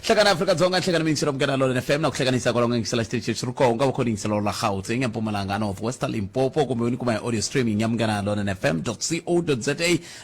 Hlekani Afrika-Dzonga, nhlekani miyingiselo Munghana Lonene FM na ku hlekanisa kwalaho nga yingisela xitichi xi ri kona, u nga va kho ni yingisela la Gauteng, Mpumalanga, North West, Limpopo kumbe u ni kuma hi audio streaming ya Munghana Lonene FM co.za.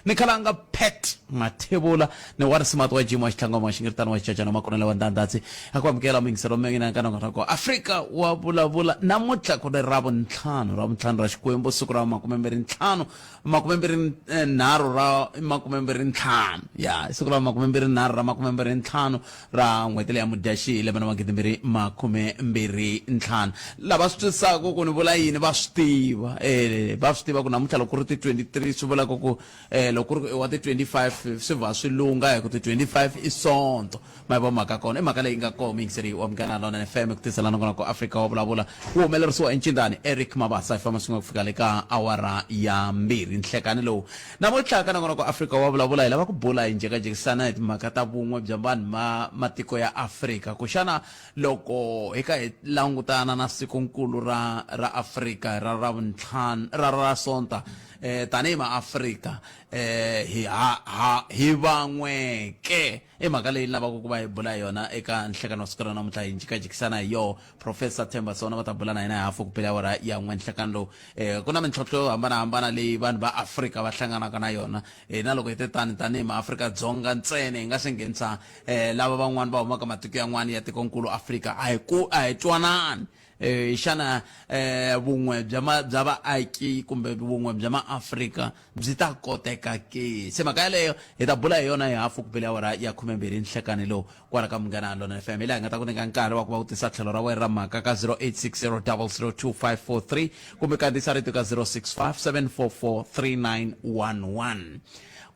Ni khalanga Pat Mathebula ni wa Risimati wa Jim wa Xitlhangoma wa Xingiritana wa Xichachana wa Makunele wa Ndandhatsi. A ku amukela muyingiselo wa mina ka nongonoko Afrika wa vulavula namuntlha ku ri Ravuntlhanu, Ravuntlhanu ra Xikwembu, siku ra makumembirhi-ntlhanu, makumembirhi-nharhu ra makumembirhi-ntlhanu, ya siku ra makumembirhi-nharhu ra makumembirhi-ntlhanu ra n'hweti leya Mudyaxihi lembe ra magidimbirhi makumembirhi-ntlhanu. Lava swi twisisaka ku ni vula yini va swi tiva, eh, va swi tiva ku namuntlha loko ku ri ti 23 swi vulaka ku eh, loko ku ri ku i wa ti 25 swi va swi lungha hi ku ti 25 i Sonto. Ma yi vona mhaka ya kona? I mhaka leyi nga kona muyingiseri wa Munghana Lonene FM ku tisela nongonoko Afrika wa vulavula wu humelerisiwa eNcindani Eric Mabasa hi famba swin'we ku fika le ka awara ya mbirhi nhlekani lowu. Namuntlha ka nongonoko Afrika wa vulavula hi lava ku bula hi njhekanjhekisana hi timhaka ta vun'we bya vanhu va matiko ya Afrika ku xana loko hi ka hi langutana na sikunkulu ra ra Afrika ra Ravuntlhanu ra ra Sonta eh, tanihi maAfrika eh, hi ha ha hi van'we ke? I mhaka leyi ni lavaka ku va hi bula hi yona eka nhlekani wa siku ra namuntlha, hi jikajikisana hi yoho. Professor Themba Sona va ta bula na hina hi hafu ku bela awara ya n'we nhlekani lowu. Ku na mintlhontlho yo hambana-hambana leyi vanhu va Afrika va hlanganaka na yona. Hina loko hi te tani tanihi maAfrika-Dzonga ntsena hi nga se nghenisa lava van'wana va humaka matiko yan'wana ya tikonkulu Afrika, a hi ku a hi twanani. Xana vun'we bya ma bya vaaki kumbe vun'we bya maAfrika byi ta koteka ke? Se mhaka yaleyo hi ta bula hi yona hi hafu ku bele awara ya khumembirhi nhlekani lowu kwala ka Munghana Lonene FM, hi laha hi nga ta ku nyika nkarhi wa ku va u tisa tlhelo ra wena ra mhaka ka 0860002543 kumbe kandziyisa rito ka 0657443911.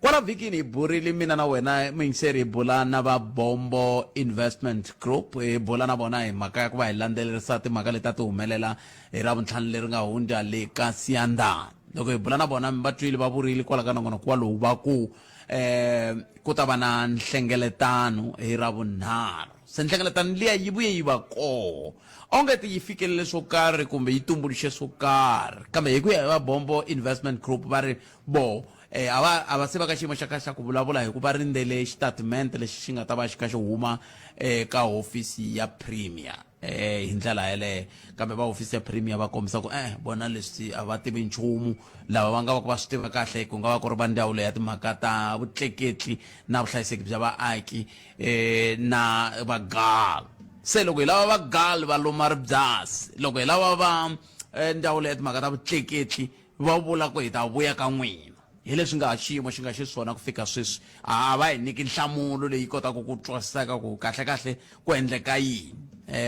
Kwala vhikini hi burile mina na wena muyingiseri hi bula na va Bombo Investment Group, hi bula na vona hi mhaka ya ku va hi landzelerisa timhaka leti a ti humelela hi Ravuntlhanu leri nga hundza le ka Siyandhani. Loko hi bula na vona mi va twile va vurile kwala ka nongonoko wa lowu va ku um ku ta va na nhlengeletano hi Ravunharhu. Se nhlengeletano liya yi vuye yi va koho onge ti yi fikelele swo karhi kumbe yi tumbuluxe swo karhi, kambe hi ku ya hi va Bombo Investment Group va ri voho Eh, a va a va se va ka xiyimo xa kahle xa ku vulavula hi ku va rindzele xitatimende lexi xi nga ta va xi kha xi huma eka hofisi ya premier eh hi ndlela yeleyo. Kambe va hofisi ya premier va kombisa ku eh vona leswi a va tivi nchumu, lava va nga va ku va swi tiva kahle ku nga va ku ri va ndzawulo ya timhaka ta vutleketli na vuhlayiseki bya vaaki eh na va GAL. Se loko hi lava va GAL va luma ribyasi, loko hi lava va ndzawulo ya timhaka ta vutleketli Va vula ku hi ta vuya ka n'wina. Hi leswi nga xiyimo xi nga xiswona ku fika sweswi, a va hi nyiki nhlamulo leyi kotaka ku twisiseka ku kahle-kahle ku endleka yini.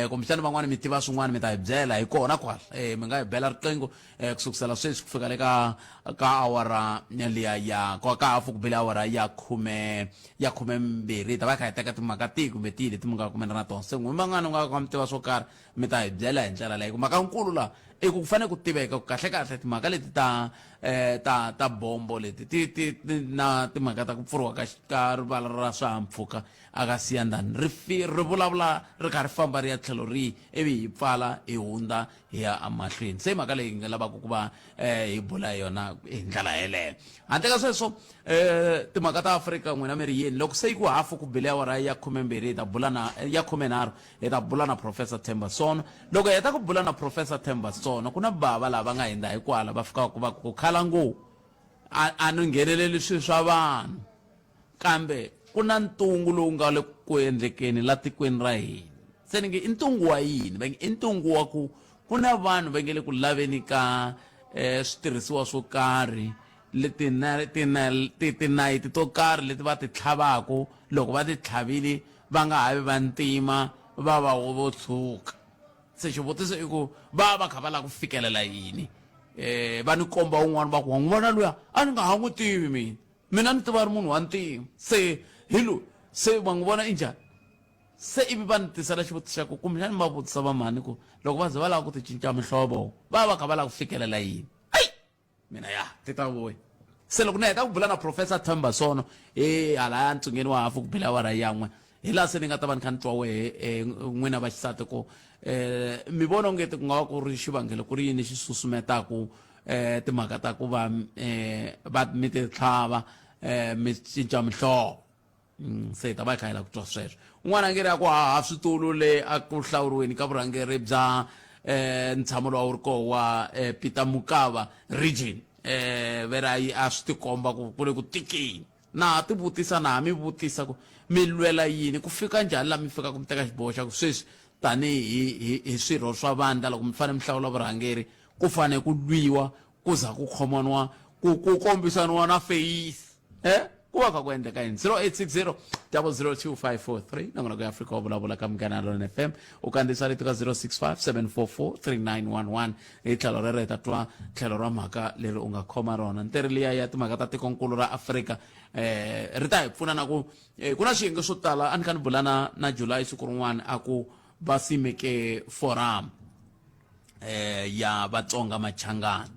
Kumbexana van'wana mi tiva swin'wana mi ta hi byela, hi kona kwala. Mi nga hi bela riqingho ku sukusela sweswi ku fika le ka ka awara liya ya ka hafu ku bile awara ya khume ya khumembirhi. Hi ta va hi kha hi teka timhaka tihi kumbe tihi leti mi nga kumela na tona. Se n'wina van'wana u nga ka mi tiva swo karhi mi ta hi byela hi ndlela leyi. Mhaka nkulu laha i ku ku fanele ku tiveka ku kahle-kahle timhaka leti ta eh, ta ta bombo leti ti ti na timhaka ta ku pfuriwa ka ka rivala ra swihahampfhuka a ka Siyandhani ri fi ri vulavula ri kha ri famba ri ya tlhelo rihi ivi hi pfala hi hundza hi ya emahlweni. Se mhaka leyi hi nga lavaka ku va eh, hi bula hi yona hi ndlela yeleyo. Handle ka sweswo eh, timhaka ta Afrika n'wina mi ri yini? Loko se yi ku hafu ku bile awara ya khumembirhi hi ta bula na ya khumenharhu Hi ta bula na Professor Themba Sono. Loko hi heta ku bula na Professor Themba Sono, ku na bava lava nga hindza hi kwala va fikaka va ku khala ngo a a ni ngheneleli swilo swa vanhu, kambe ku na ntungu lowu nga le ku endlekeni la tikweni ra hina. Se ni nge i ntungu wa yini? Va nge i ntungu wa ku ku na vanhu va nge le ku laveni ka switirhisiwa swo karhi leti tinayiti to karhi leti va ti tlhavaka, loko va ti tlhavile va nga ha vi va ntima va va vo tshuka. Se xivutiso i ku va va kha va lava ku fikelela yini? Va ni komba un'wana va ku wa n'wi vona luya a ni nga ha n'wi tivi mina, mina ni tiva ri munhu wa ntima se hi loyi, se wa n'wi vona i njhani? Se ivi va ni tisela xivutiso xa ku kumbexani va vutisa va mhani ku loko va ze va lava ku ti cinca mihlovo va va kha va lava ku fikelela yini? Ayi! Mina ya ti ta vuya. Se loko ni heta ku bula na Professor Themba Sono hi halaya ntsungeni wa hafu ku bile awara yan'we, hi laha se ni nga ta va ni kha ni twa wehe n'wina va xisati ku mi vona ongeti ku nga va ku ri xivangelo ku ri yini xi susumetaku um timhaka ta ku va um va mi ti tlhava um mi cinca mihlovo mm, se hi ta va hi kha hi la ku twa sweswo un'wana a nge ri a ku haha switulu le a ku hlawuriweni ka vurhangeri bya um ntshamo lowu a wu ri koho wa um peter mukava region um ve ri a swi tikomba ku ku le ku tikeni Na ha tivutisa, na ha mi vutisa ku mi lwela yini? Ku fika njhani laha mi fikaka mi teka xiboho xa ku sweswi tanihi hi, hi, hi swirho swa vandla loko mi fanele mi hlawula vurhangeri ku fanele ku lwiwa ku za ku khomaniwa ku ku kombisaniwa na feyisi eh ku va kha ku endleka yini 0860 002543 nongonoko ya Afrika wa vulavula ka Munghana Lonene FM u kandziyisa rito ka 065 744 3911 Hi tlhelo rero hi ta twa tlhelo ra mhaka leri u nga khoma rona. Ntirho liya ya timhaka ta tikonkulu ra Afrika eh ri ta hi pfuna na ku eh, ku na swiyenge swo tala a ni kha ni bula na na July siku rin'wana a ku va simeke forum eh ya Vatsonga Machangani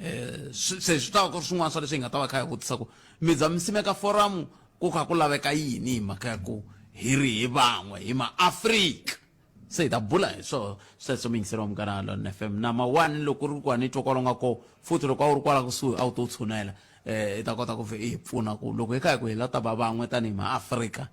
eh se swi ta va ku ri swin'wana swa leswi hi nga ta va kha hi vutisa ku mi za mi simeka forum ku kha ku laveka yini hi mhaka ya ku hi ri hi van'we hi maAfrika se hi ta bula hi swoho sweswo muyingiseri wa munghana lon fm na mawani loko ri ku a ni twa kwalo nga kona futhi loko a wu ri kwala kusuhi a wu to tshunela um i ta kota ku i hi pfuna ku loko hi kha hi ku hi la ta va van'we tanihi maafrika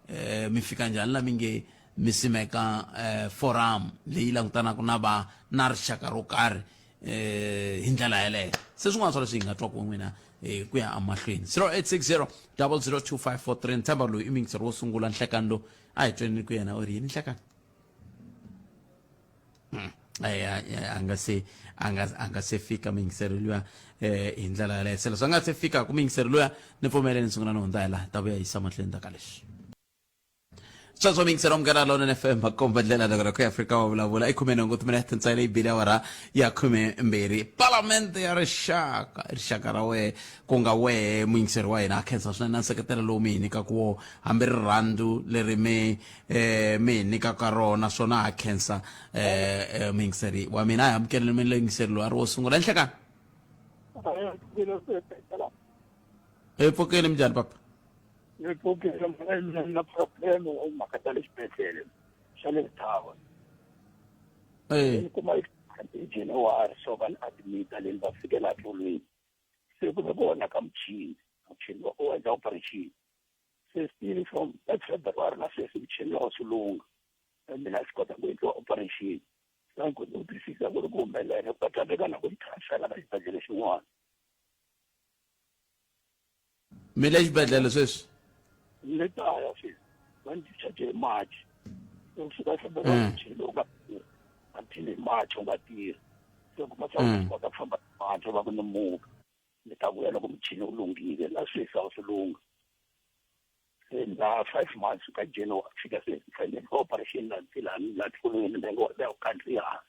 um mi fika njhani la mi nge mi simeka um forum leyi langutanaka na va na rixaka ro karhi um hi ndlela yeleyo se swin'wana swa leswi hi nga twa ku n'wina hi ku ya emahlweni 0860 002543 ni tshemba loyi i muyingiseri wo sungula nhlekani lowu a hi tweni ku yena u ri yini nhlekani hmm. a nga se a nga a nga se fika muyingiseri luya eh hi ndlela yaleyo se leswi a nga se fika ku muyingiseri luya ni pfumeleni ni sungula ni hundza hi laha ta vuya yisa mahlweni ta ka leswi sweswo muyingiseri wa munghana lonene fm makomba ndlela loko ya afrika wa vulavula i khumenhungu timinete ntsena yi bile awara ya 12 palamende ya rixaka rixaka ra wehe ku nga wehe muyingiseri wa hina a khensa swinene na nseketelo lowu mi hi nyikaka wo hambi rirhandzu leri mi eh, mi hi nyikaka rona swona ha khensa eh, eh, muyingiseri wa mina a hi amukeleni muyingiseri loyi a ri wo sungula enhlekani hi pfukile minjhani papa ni pfukile mhaka na problem mhaka ta le xibedhlele xa le Rithawa eh ni kuma hi January so va ni admita le ni va fikela tlolweni se ku ve ku onhaka muchini muchini wa u endla operation se still from that February na sweswi muchini lowu swi lungha and mina swi kota ku endliwa operation se ni koti ku twisisa ku ri ku humelela va tsandzeka na ku ni transfera ka xibedhlele xin'wana mi le xibedhlele sweswi ni le kaya sweswi va ni discharge hi March se kusuka February muchini lowu nga tirhi until hi March wu nga tirhi se kuma swa ku kota ku famba March va ku ni muka ni ta vuya loko muchini wu lunghile na sweswi a wu swi lungha se na five months ka January fika se ni fanele operation la ndzi la la tlulweni nenge wa ya khandziya hansi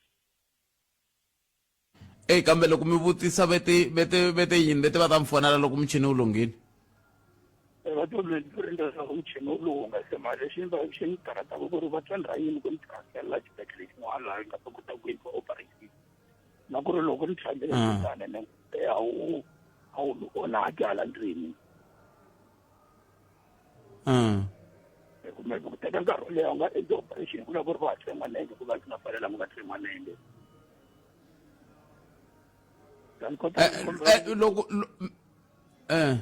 Ey kambe loko mi vutisa vete vete vete yini vete va ta mi fonela loko muchini wu lunghile va to rindzela loko muchini wu lungha se mali lexi va xi ni karhataka ku ri va twa yini ku ni transferela xibedhlele xin'wana laha nga ta kota ku endliwa operation na ku ri loko ni tshamile tani ni a wu a wu onhaki hala ndlwini kumbe ku teka nkarhi wo leha u nga endli operation ku lava ku ri va tsema nenge ku va swi nga fanelanga va tsema nenge eh, eh, loko eh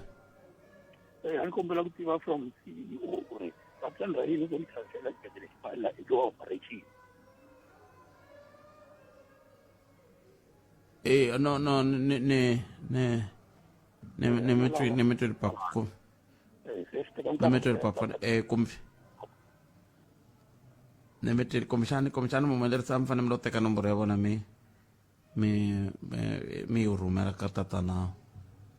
a ni kombela ku tiva from CEO ku ri va tshemba yini ku ni transfela xibedhlele xi fanela endliwa operation eh no no ni ni ni ni ni mi twi ni mi tweli papu ni mi tweli papu eh kumbe ni mi tweli kumbexani kumbexani muhumelerisi a mi fanele mi lo teka nomboro ya vona mi mi mi yi rhumela ka tatana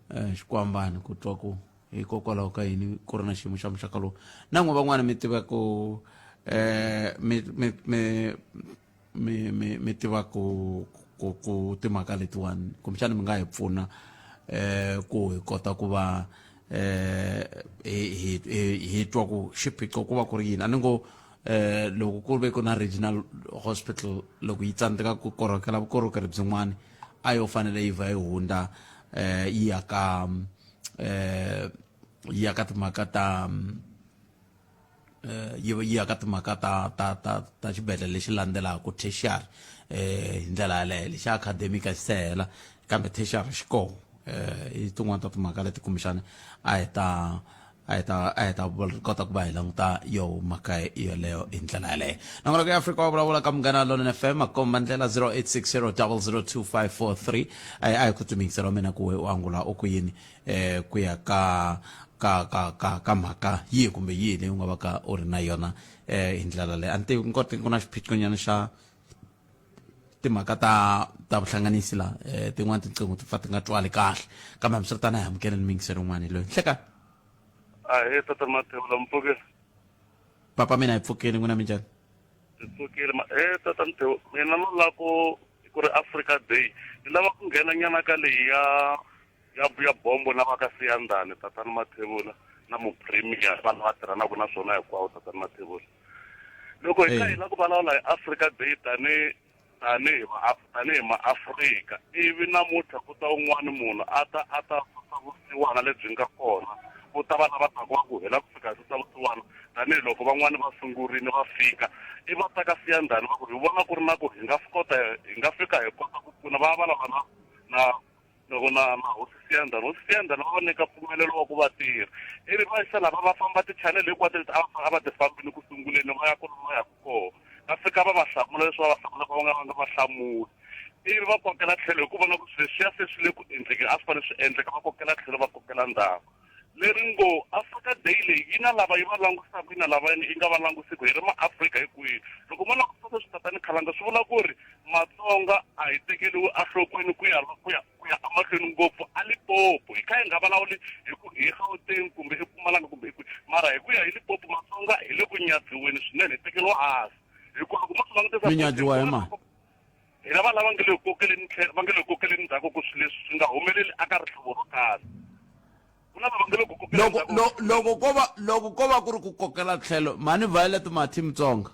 eh, xikwambani ku twa ku hikokwalaho ka yini ku ri na xiyimo xa muxaka lowu na n'we van'wana mi tiva ku eh mi mi mi mi mi mi tiva ku ku ku timhaka letiwani kumbexana mi nga hi pfuna eh ku hi kota ku va eh hi hi hi twa ku xiphiqo ku va ku ri yini a ni ngo eh loko ku ve ku na regional hospital loko yi tsandzeka ku korhokela vukorhokeri byin'wana a yo fanele yi va yi hundza eh yi ya ka eh yi ya ka timhaka ta eh, yi yi ya ka timhaka ta ta ta ta xibedhlele lexi landzelaka tertiary eh hi ndlela yaleyo lexi academic a xi se hela Kambe tertiary xi kona. I tin'wana ta timhaka leti kumbexana a hi ta a hi ta a hi ta kota ku va hi languta yo mhaka yoleyo hi ndlela yaleyo. Nongonoko ya Afrika wa vulavula ka Munghana Lonene FM, makomba ndlela 0860 002543. A hi ku timinkisela wa mina ku we u angula u ku yini ku ya ka ka ka ka ka mhaka yihi kumbe yihi leyi u nga va ka u ri na yona hi ndlela leyi. A ni tivi ku ku na xiphiqonyana xa timhaka ta ta vuhlanganisi la tin'wana tinqingho ti pfa ti nga twali kahle, kambe hambiswiritano a hi amukeleni miyingiseri un'wana hi loyi. Nhleka. Ahee tata Mathebula, mi pfukile? Papa mina hi pfukile, n'wina minjhani? Hi pfukile. He tata Mtheu, mina no lava ku ku ri Africa Day, ni lava ku nghena nyana ka leyi ya ya ya bombo na va ka Siyandhani, tatana Mathebula na mupremier, vanhu va tirhanaka na swona hinkwavo, tatana Mathebula. Loko hi kha hi lava ku vulavula hi Africa Day tani tanihi tanihi maAfrika, ivi namuntlha ku ta un'wana munhu a ta a ta susa vusiwana lebyi nga kona, ku ta va lava taka va ku hi lava ku fika hi susa vusiwana, tanihiloko van'wani va sungurile va fika, ivi va ta ka Siyandhani va ku hi vona ku ri na ku hi nga swi kota hi nga fika hi kota ku pfuna, va ya vulavula na na loko na na hosi Siyandhani, hosi Siyandhani va va nyika mpfumelelo wa ku va tirha, ivi va yisa lava va famba ti-channel hinkwato leti a va a va ti fambile ku sunguleni, va ya kwalomu va yaka kona, va fika va va hlamula leswi va va hlamulaka, va nga va nga va hlamuli, ivi va kokela tlhelo hi ku vona ku sweswiya se swi le ku endlekeni, a swi fanele swi endleka, va kokela tlhelo va kokela ndzhaku. Leri ngo Africa Day leyi yi na lava yi va langusaka, yi na lava yi nga va langusiki, hi ri maAfrika hinkwenu. Loko mo langutisa sweswi tatani Khalanga swi vula ku ri Matsonga a hi tekeriwi enhlokweni ku ya ku ya ku ya emahlweni ngopfu a Limpopo. Hi kha hi nga vulavuli hi ku hi Gauteng kumbe eMpumalanga kumbe hi kwihi, mara hi ku ya hi Limpopo Matsonga hi le ku nyadziweni swinene, hi tekeriwa hansi. Hikuva loko mo swi langutisa Mi nyadziwa hi mani? Hi lava lava nga le ku kokeleni tlhelo, va nga le ku kokeleni ndzhaku ku swilo leswi swi nga humeleli aka rihlovo ro karhi. Ku na lava nga le ku kokeleni Loko ndzhaku. lo, loko ko va loko ko va ku ri ku kokela tlhelo, mhani Violet Mathi Mutsonga.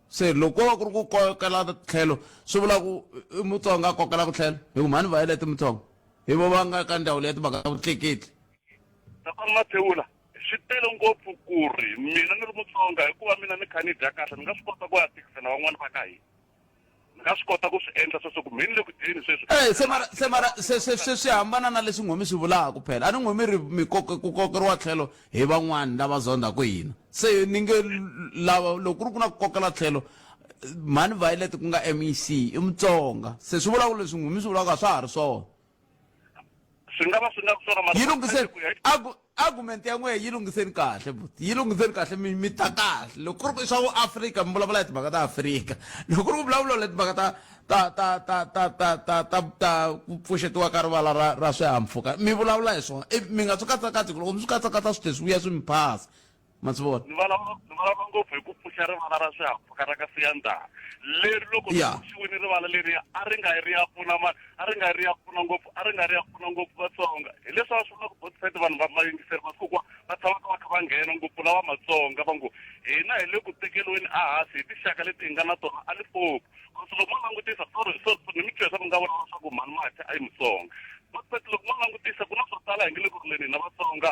Se loko ko va ku ri ku kokela tlhelo, swi vula ku i Mutsonga a kokelaka tlhelo, hi ku mhani Violet Mutsonga. Hi vo va nga ka ndzawulo ya timhaka ta vutleketli. Tatana Mathewula, swi tele ngopfu ku ri mina ni ri Mutsonga hikuva mina ni kha ni dya kahle, ni nga swi kota ku ya tikisela van'wana va ka hina. Ni nga swi kota ku swi endla sweswo ku mheni le ku dyeni sweswi. Eh, se mara se mara se se se swi hambana na leswi Nghwemi swi vulaka phela. A ni Nghwemi ri mi koke ku kokeriwa tlhelo hi van'wani lava zondhaku hina. Se ni nge lava loko ku ri ku na ku kokela tlhelo mhani Violet ku nga MEC i Mutsonga. Se swi vula ku leswi Nghwemi swi vulaka a swa ha ri swona. Swi nga va swi nga ri swona mara Yi lunghiseni argument ya n'wehe yi lunghiseni kahle buti, yi lunghiseni kahle mi mi ta kahle. Loko ku ri ku i swa ku Afrika mi vulavula hi timhaka ta Afrika, loko ku ri ku vulavula hi timhaka ta ta ta ta ta ta ta ta ta ku pfuxetiwa ka rivala ra ra swihahampfhuka mi vulavula hi swona, ivi mi nga swi katsakatsi hi ku loko mi swi katsakatsa swi tlhe swi vuya swi mi phasa. Ma swi vona? Ni vulavula ni vulavula ngopfu hi ku pfuxa rivala ra swihahampfhuka ra ka Siyandhani leri loko ri pfuxiwile rivala leriya a ri nga ri ya pfuna ma a ri nga ri ya pfuna ngopfu a ri nga ri ya pfuna ngopfu Vatsonga. Hi leswi a swi vula ku Botsfed vanhu va vayingiseri masiku hinkwawo va tshama va kha va nghena ngopfu lawa Matsonga va ngo hina hi le ku tekeriweni ehansi hi tinxaka leti hi nga na tona a Limpopo. Cause loko mo langutisa sorry sorry ni mi twe swa ku nga vulavula swa ku mhani Mathi a yi Mutsonga. Botsfed loko mo langutisa ku na swo tala hi nge le ku rileni hina Vatsonga.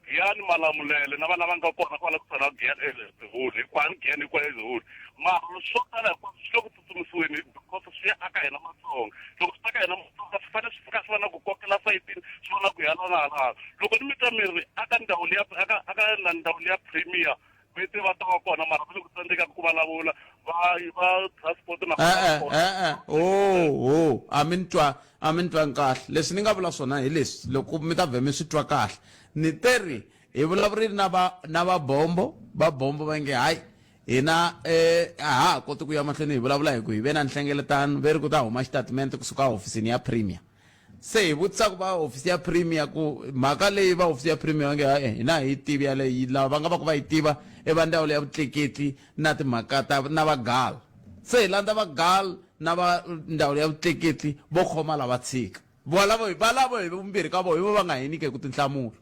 Giyani Malamulele na vana va nga kona kwala kusuhi na Giyani ezihulu hinkwani Giyani hinkwayo ezihulu mara swo tala hinkwaswo swi le ku tsutsumisiweni because swi ya aka hina Matsonga loko swi ta ka hina Matsonga swi fanele swi fika swi va na ku kokela sayitini swi va na ku ya la na hala loko ni mi twa mi ri aka ndhawu liya aka aka na ndhawu liya premier vete va ta va kona mara va le ku tsandzekaka ku vulavula va va transport na e-e e-e oh oh a mi ni twa a mi ni twangi kahle leswi ni nga vula swona hi leswi loko mi ta vhe mi swi twa kahle ni te ri hi vulavurile na va na va bombo va bombo va nge hayi hina eh a ha ha koti ku ya mahlweni hi vulavula hi ku hi ve na nhlengeletano ve ri ku ta huma xitatimende kusuka hofisini ya premier Se hi vutisa ku va hofisi ya premier ku mhaka leyi va hofisi ya premier va nge hayi hina hi yi tivi yaleyo lava va nga va ku va yi tiva i va ndzawulo ya vutleketli na timhaka ta na va gal se hi landza va gal na va ndzawulo ya vutleketli vo khoma lava tshika valavo valavo hi vumbirhi ka vona hi vo va nga hi nyikeki tinhlamulo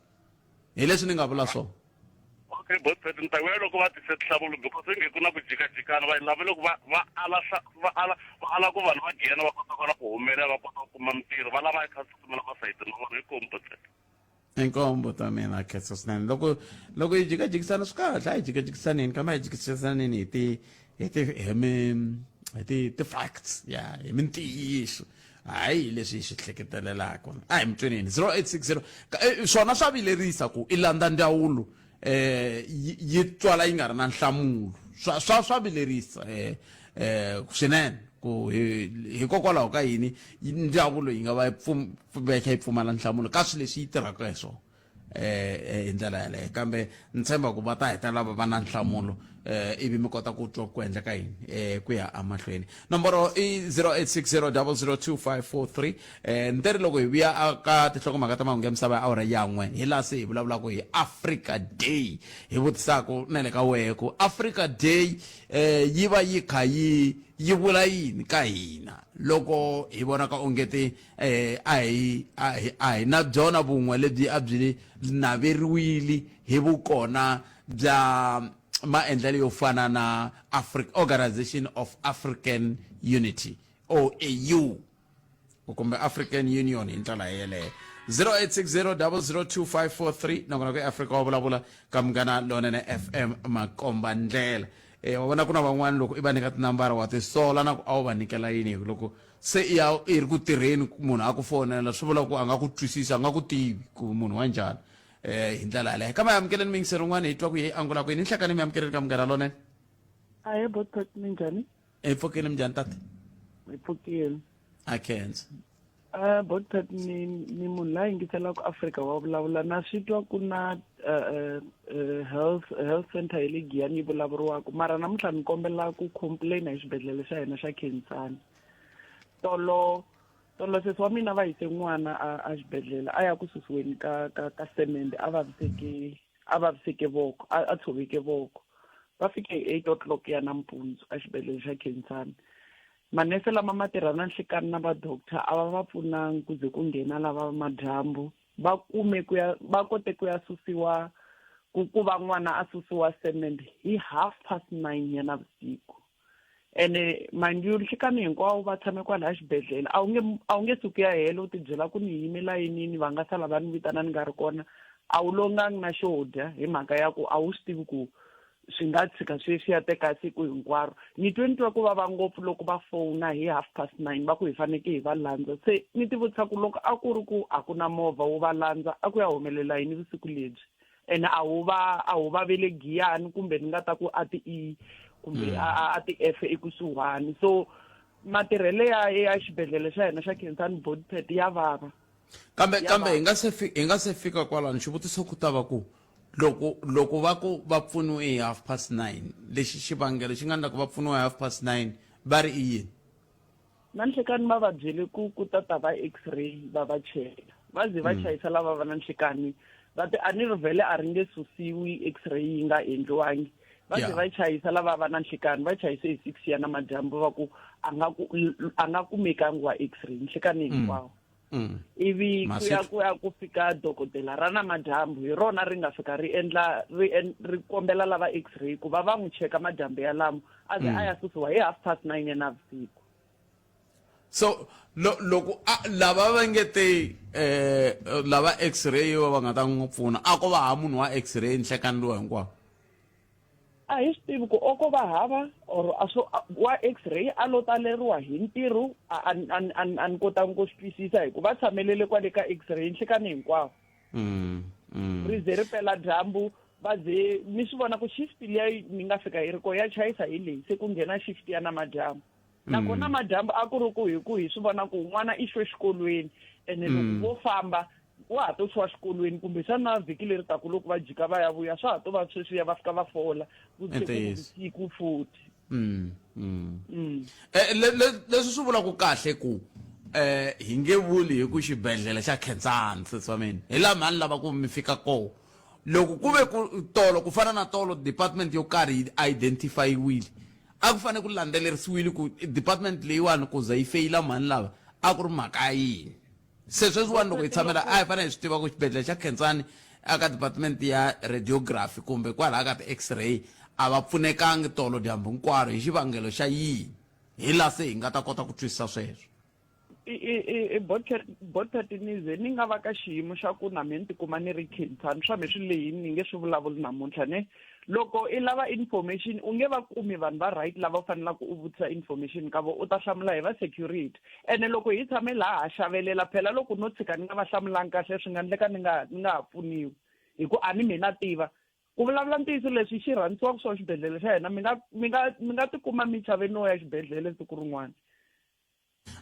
hi leswi ni nga vula swona. Okay both ni ta vuya loko va tise tinhlamulo because inge ku na ku jikajikana va lava loko va va ala va ala va ala ku vanhu va nghena va kota kona ku humelela va kota ku kuma mintirho va lava kha tsutsumela masayiti ma vona inkomu both. Inkombo ta mina khensa swinene loko loko hi jikajikisana swi kahle a hi jikajikisaneni kambe a hi jikisaneni hi ti hi ti hi mi hi ti ti-facts ya hi mintiyiso. Hayi, leswi hi swi hleketelelaka a hi mutweneni 0860. Swona swa vilerisa ku i landza ndzawulo yi twala yi nga ri na nhlamulo. Swa vilerisa swinene ku hikokwalaho ka yini ndzawulo yi nga va yi yi kha yi pfumala nhlamulo ka swilo leswi yi tirhaka hi swona hi ndlela yaleyo. Kambe ni tshemba ku va ta hetelela va va na nhlamulo, ivi mi kota ku twa ku endleka yini ku ya emahlweni. Nomboro i 0860002543. Ni teri loko hi vuya ka tinhlokomhaka ta mahungu ya misava ya awara ya 1, hi laha se hi vulavulaka hi Africa Day, hi vutisaka na le ka wehe ku Africa Day yi va yi kha yi vula yini ka hina loko hi vonaka ongeti a hi na byona vun'we lebyi a byi naveriwile hi vukona bya maendlelo yo fana na Organization of African Unity, OAU, kumbe African Union hi ndlela yeleyo. 0860002543. Nakona ku Afrika wa vulavula ka Munghana Lonene FM, makomba ndlela. Wa vona, ku na van'wani loko i va nyika tinambara wa tisola na ku a wu va nyikela yini, hi ku loko se i ya i ri ku tirheni, munhu a ku fonela, swi vula ku a nga ku twisisi, a nga ku tivi ku munhu wa njhani hi ndlela yaleyo. Kambe amukeleni miyingiseri un'wana, hi twa ku yi angula kwini. Nhlekani, mi amukeleni ka Munghana Lonene. Ahe, Botpet, minjhani? Hi pfukile, minjhani tate? Hi pfukile. A khensa. Botpet, ni munhu la yingiselaka Afrika wa vulavula. Na swi twa ku na health center ya le Giyani yi vulavuriwaka, mara namuntlha ni kombela ku complain hi xibedhlele xa hina xa Khensani. Tolo tolo sesi wa mina va yise n'wana a xibedhlele, a ya ku susiweni ka semende, a vaviseke voko, a tshoveke voko. Va fike hi 8 o'clock ya nampundzu a xibedhlele xa Khensani. Manese lama ma tirha na nhlikani na va doctor a va va pfunangi ku ze ku nghena lava va madyambu. Va kume ku ya va kote ku ya susiwa, ku va n'wana a susiwa semende hi 9:30 ya navusiku. Ene mind you, nhlikani hinkwawo va tshame kwalaya xibedhlele. A wu nge suki ya hela u tibyela ku ni yime layinini, va nga sala va ni vitana ni nga ri kona. A wu longangi na xo dya hi mhaka ya ku a wu swi tivi ku swi nga tshika swi ya teka siku hinkwaro. Ni twe ni twa ku vava ngopfu loko va fona hi 9:30 va ku hi fanekele hi va landza. Se ni ti vutisa ku loko a ku ri ku a ku na movha wo va landza, a ku ya humelela yini vusiku lebyi? Ene a wu va vele Giyani, kumbe ni nga ta ku a ti E kumbe a ti F ekusuhani. So matirhelo ya xibedhlele xa hina xa Khensani, Botpet, ya vava. Kambe Ya kambe vava. Hi nga se fika kwalano, xivutiso ku ta va ku loko va ku va pfuniwe hi 9:30, lexi xivangelo xi nga endla ku va pfuniwa hi 9:30 va ri i yini? Na nhlikani va va byele ku ta ta va X-ray, va va chela, va ze va chayisa lava va na nhlikani, va ti a ni ri vhele a ri nge susiwi X-ray yi nga endliwangi. Va ze va chayisa lava va na nhlikani, va chayise hi 6 ya namadyambu, va ku a nga kumekangi wa X-ray nhlikani hinkwawo. Ivi ku ya Masiku. ku ya ku fika dokodela ra namadyambu, hi rona ri nga fika ri endla ri kombela lava X-ray ku va va n'wi cheka madyambu yalamo, a ze a ya susiwa hi 9:30 ya navusiku. So loko lava va nge te lava X-ray va nga ta n'wi pfuna, a ko va ha munhu wa X-ray nhlekani lowu hinkwawo? A hi swi tivi ku o ko va hava or a swo wa X-ray a lo taleriwa hi ntirho. A ni kotangi ku swi twisisa, hikuva va tshamelele kwale ka X-ray nhlikani hinkwawo. Ri ze ri pela dyambu, va ze mi swi vona ku shift liya ni nga fika yi ri ko ya chayisa hi leyi, se ku nghena shift ya namadyambu. Nakona madyambu a ku ri ku hi ku hi swi vona ku n'wana i xwe xikolweni, ene loko vo famba wa ha to xwa xikolweni, kumbexana vhiki leri taku loko va jika va ya vuya, swa ha to va sweswiya va fika va fola ku se ku Ntiyiso. vusiku futhi. Leswi swi vulaka kahle ku hi nge vuli hi ku xibedhlele xa Khensani, sesi wa mina, hi laha mhani lava ku mi fika koho. Loko ku ve ku tolo, ku fana na tolo, department yo karhi yi identifyiwile, a ku fanele ku landzelerisiwile ku department leyiwani ku za yi feyila mhani lava, a ku ri mhaka ya yini. Se sweswiwani loko hi tshamela a hi fanele hi swi tiva ku xibedhlele xa Khensani aka department ya radiography kumbe kwalaha ka ti-X-ray a va pfunekangi tolo dyambu hinkwaro hi xivangelo xa yini, hi laha se hi nga ta kota ku twisisa sweswo. I Botpet, ni ze ni nga va ka xiyimo xa ku na me ni tikuma ni ri Khensani, swa me swi lehini, ni nge swi vulavuli namuntlha ne. Loko i lava information u nge va kumi vanhu va right lava u fanelaka u vutisa information ka vona u ta hlamula hi va security. Ene loko hi tshame laha ha xavelela phela loko no tshika ni nga va hlamulangi kahle swi nga endleka ni nga ni nga ha pfuniwi hi ku a ni mina tiva. Ku vulavula ntiyiso leswi xi rhandzisiwaka swona xibedhlele xa hina mi nga mi nga mi nga tikuma mi chave no ya xibedhlele siku rin'wana.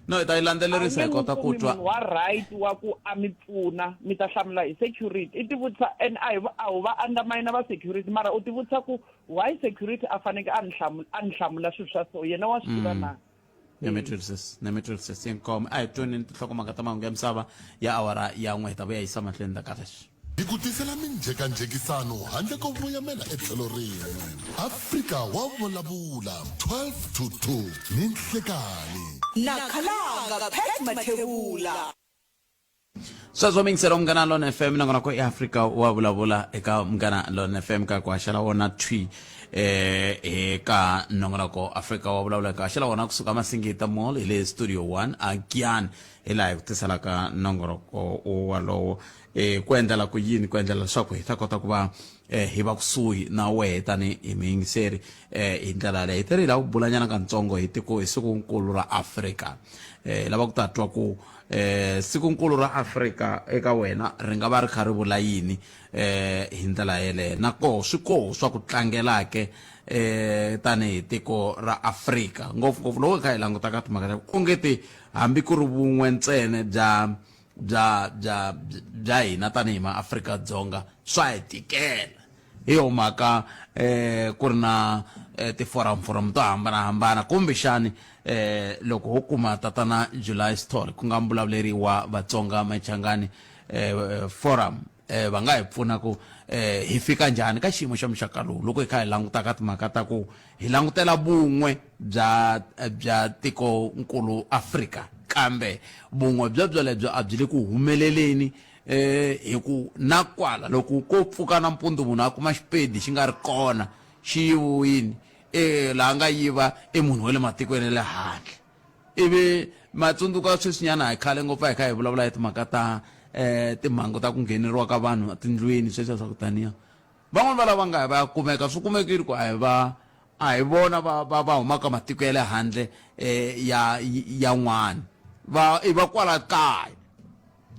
No, hi ta yi landzelerisa hi kota ku twa. Munhu wa right wa ku a mi pfuna mi ta hlamula hi security i tivutisa and a hi a ho va undermine va security mara u tivutisa ku why security a faneke a ni hlamula a ni hlamula swilo swa so yena wa swi tiva na. Na mi twisisa, na mi twisisa. Inkomu a hi tweni tinhlokomhaka ta mahungu ya misava ya awara ya n'we hi ta vuya yisa mahlweni ta ka leswi. Hi ku tisela minjhekanjhekisano handle ko voyamela etlhelo rin'we. Afrika wa vulavula, 12 to 2 ni nhlekanhi. Na khalanga Pat Mathebula. Sweswo mi yingisela Munghana Lone FM nongonoko i Afrika wa vulavula eka Munghana Lone FM ka ku haxela wona thwi eh eka nongonoko Afrika wa vulavula eka haxela wona kusuka Masingita Mall hi le Studio 1 a Giyani hi laha hi ku tiselaka nongonoko walowo eh ku endlela ku yini ku endlela leswaku hi ta kota ku va eh hi va kusuhi na wehe tani hi muyingiseri eh hi ndlela yaleyo hi tere hi lava ku bulanyana katsongo hi tiko hi sikunkulu ra Afrika eh hi lava ku ta twa ku eh sikunkulu ra Afrika eka wena ri nga va ri kha ri vula yini eh hi ndlela yeleyo na koho swi koho swa ku tlangelake eh tanihi tiko ra Afrika ngopfungopfu loko hi kha hi languta ka timhaka ta ku ongeti hambi ku ri vun'we ntsena bya bya bya bya hina tanihi maAfrika-Dzonga swa hi tikela hi yo mhaka eh ku ri na eh, ti-forum forum to hambanahambana kumbexani eh loko ho kuma tatana July Sithole ku nga mbulavuleri wa Vatsonga Machangani eh, forum eh va nga hi pfuna ku eh hi fika njhani ka xiyimo xa muxaka lowu loko hi kha hi languta ka timhaka ta ku hi langutela vun'we bya bya tikonkulu Afrika kambe vun'we byo byolebyo a byi le ku humeleleni eh hi ku na kwala loko ko pfuka nampundzu munhu a kuma xipedi xi nga ri kona xi yiviwini eh laha nga yiva i munhu wa le matikweni ya le handle ivi ma tsundzuka sweswinyana hi khale ngopfu a hi kha hi vulavula hi timhaka ta eh timhangu ta ku ngheneriwa ka vanhu etindlwini sweswiya swa ku taniya van'wani va lava nga ya va ya kumeka swi kumekile ku a hi va a hi vona va va va humaka matiko ya le handle eh ya yan'wana va i va kwala kaya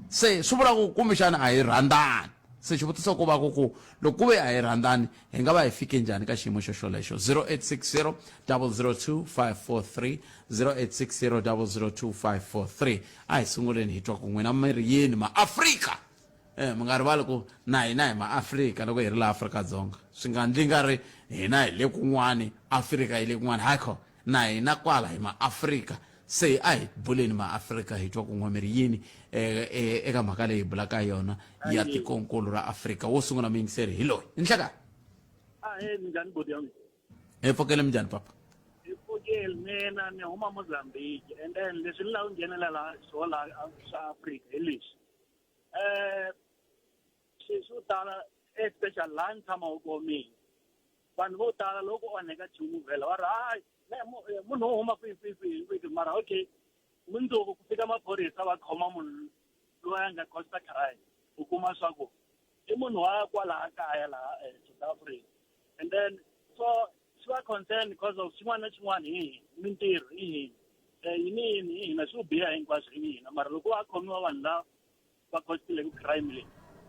se swi vula ku kumbexana a hi rhandzani se xivutiso ku va ku ku loko ku ve a hi rhandzani hi nga va hi fike njhani ka xiyimo xo xolexo 0860 002 543 0860 002 543 a hi sunguleni hi twa ku n'wina mi ri yini maafrika eh mi nga rivali ku na hina hi maafrika loko hi ri laha Afrika-Dzonga swi nga ndli nga ri hina hi le kun'wani Afrika yi le kun'wani hayi na hina kwala hi maafrika Se a hi buleni maAfrika hi twa ku n'we mi ri yini eka mhaka leyi hi bulaka hi yona ya tikonkulu ra Afrika. Wo sungula muyingiseri hi loyi. Nhlekani. Ahee, minjhani boti ya mina? Hi pfukele minjhani papa? Hi pfukele mina ni huma Mozambique and then leswi ni lava ku nghenelela swo la swa Afrika hi leswi. Eh swilo swo tala especially laha ni tshamaka kona mina vanhu vo tala loko ku onheka nchumu vhela va ri hayi munhu wo huma kwihi kwihi kwihi kwihi mara okay mundzuku ku fika maphorisa va khoma munhu loyi a nga costa crime u kuma swa ku i munhu wa kwalaha kaya laha eh, South Africa and then so swi va concern because of xin'wana na xin'wana hi hina mintirho hi hina eh, yini yini hi hina swo biha hinkwaswo hi hina mara loko va khomiwa vanhu lava va costile ku crime leyi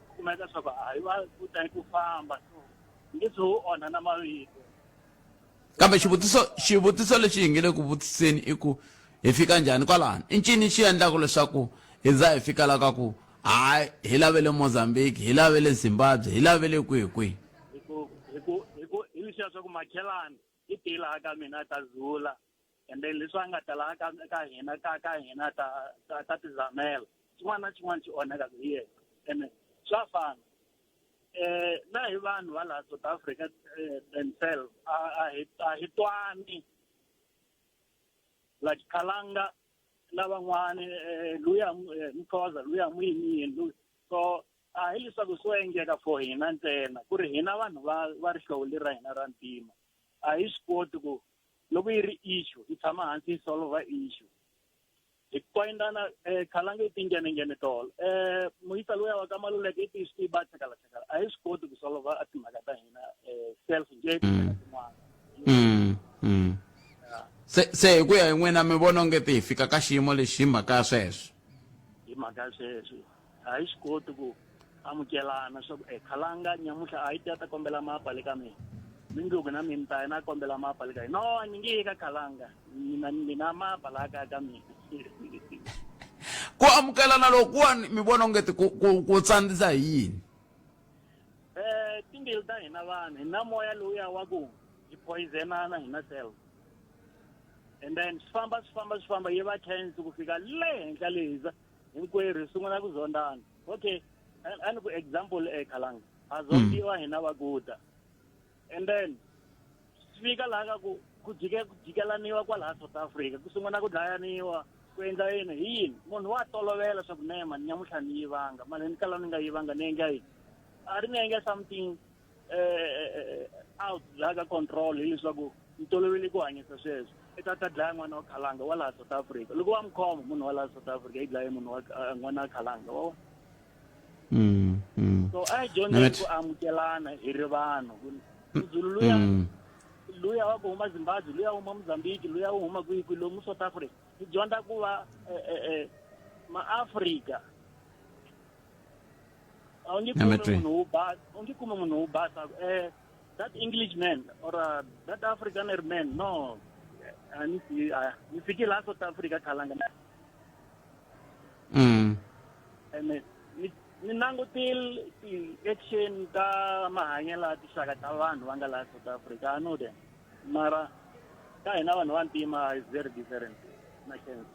ku kumeka leswaku a hi va ku ta ku famba so nge swi wu onha na mavito kambe xivutiso xivutiso lexi hi nge le ku vutiseni i ku hi fika njhani kwalano i ncini xi endlaka leswaku hi za hi fika la ka ku hayi hi lavele Mozambique hi lavele Zimbabwe hi lavele kwihi kwihi hi ku hi ku hi ku hi leswiya swa ku makhelani i tile laha ka mina a ta zula and then leswi a nga ta laha ka ka hina ka ka hina ta ta ta tizamela xin'wana na xin'wana xi onheka hi yena ene swa fana eh na hi vanhu va laha South Africa eh, themselves a a hi a hi twani like Khalanga na van'wani eh, luya eh, Mxhosa luya muyini yini so a hi leswaku swo endleka for hina ntsena ku ri hina vanhu va va rihlovo leri ra hina ra ntima a hi swi koti ku loko yi ri issue yi tshama hansi yi solva issue. Hi koyindana khalanga i tingenengene tolo. Muyisa luya wa ka Maluleke i ti swi ba chakala chakala. A hi swi koti ku solva a timhaka ta hina self njhe tinxaka tin'wana. Se se hi ku ya hi n'wina mi vona onge ti hi fika ka xiyimo lexi hi mhaka ya sweswo. Hi mhaka ya sweswo. A hi swi koti ku amukelana swa ku khalanga nyamuhla a yi ta ta kombela mapa le ka mina. Mindzuku na mina ta yena a kombela mapa le ka yena. No, ni nge yi ka khalanga. Mina ni na mapa laha kaya ka mina. Ku amukelana lokuwani mi vona onge ti ku ku ku tsandzisa hi yini? Timbilu ta hina vanhu hi na moya lowuya wa ku hi poisonana hina self. And then swi famba swi famba swi famba yi va chance ku fika le henhla leza hinkwerhu hi sungula ku zondana. Okay, a ni ku example khalanga ha zondiwa hina vaguta. And then swi fika laha ka ku ku jike ku jikelaniwa kwalaha South Africa ku sungula ku dlayaniwa ku endla yini hi yini munhu wa tolovela swa ku ne mani nyamutlha ni yivanga mali ni kala ni nga yivanga ni endla yini a ri ni endla something out laha ka control hileswaku ni tolovele ku hanyisa sweswo i ta ta dlaya n'wana wa khalanga wa laha South Africa loko wa n'wi khoma munhu wa laha South Africa yi dlaye munhu wa n'wana wa khalanga wa So a hi dyondzeni ku amukelana hi ri vanhu Muzulu luya luya wa ku huma Zimbabwe luya huma Mozambique luya u huma kwihi kwihi lomu South Africa hi dyondza ku va maAfrika a wu nge kumi munhu wo basa u nge kumi munhu wo basa that Englishman or that Afrikaner man no a ni si ni fiki laha South Africa khalanga Ene ni ni langutile ti-action ta mahanyelo ya tinxaka ta vanhu va nga laha South Africa I know them mara ka hina vanhu va ntima is very different na khensa.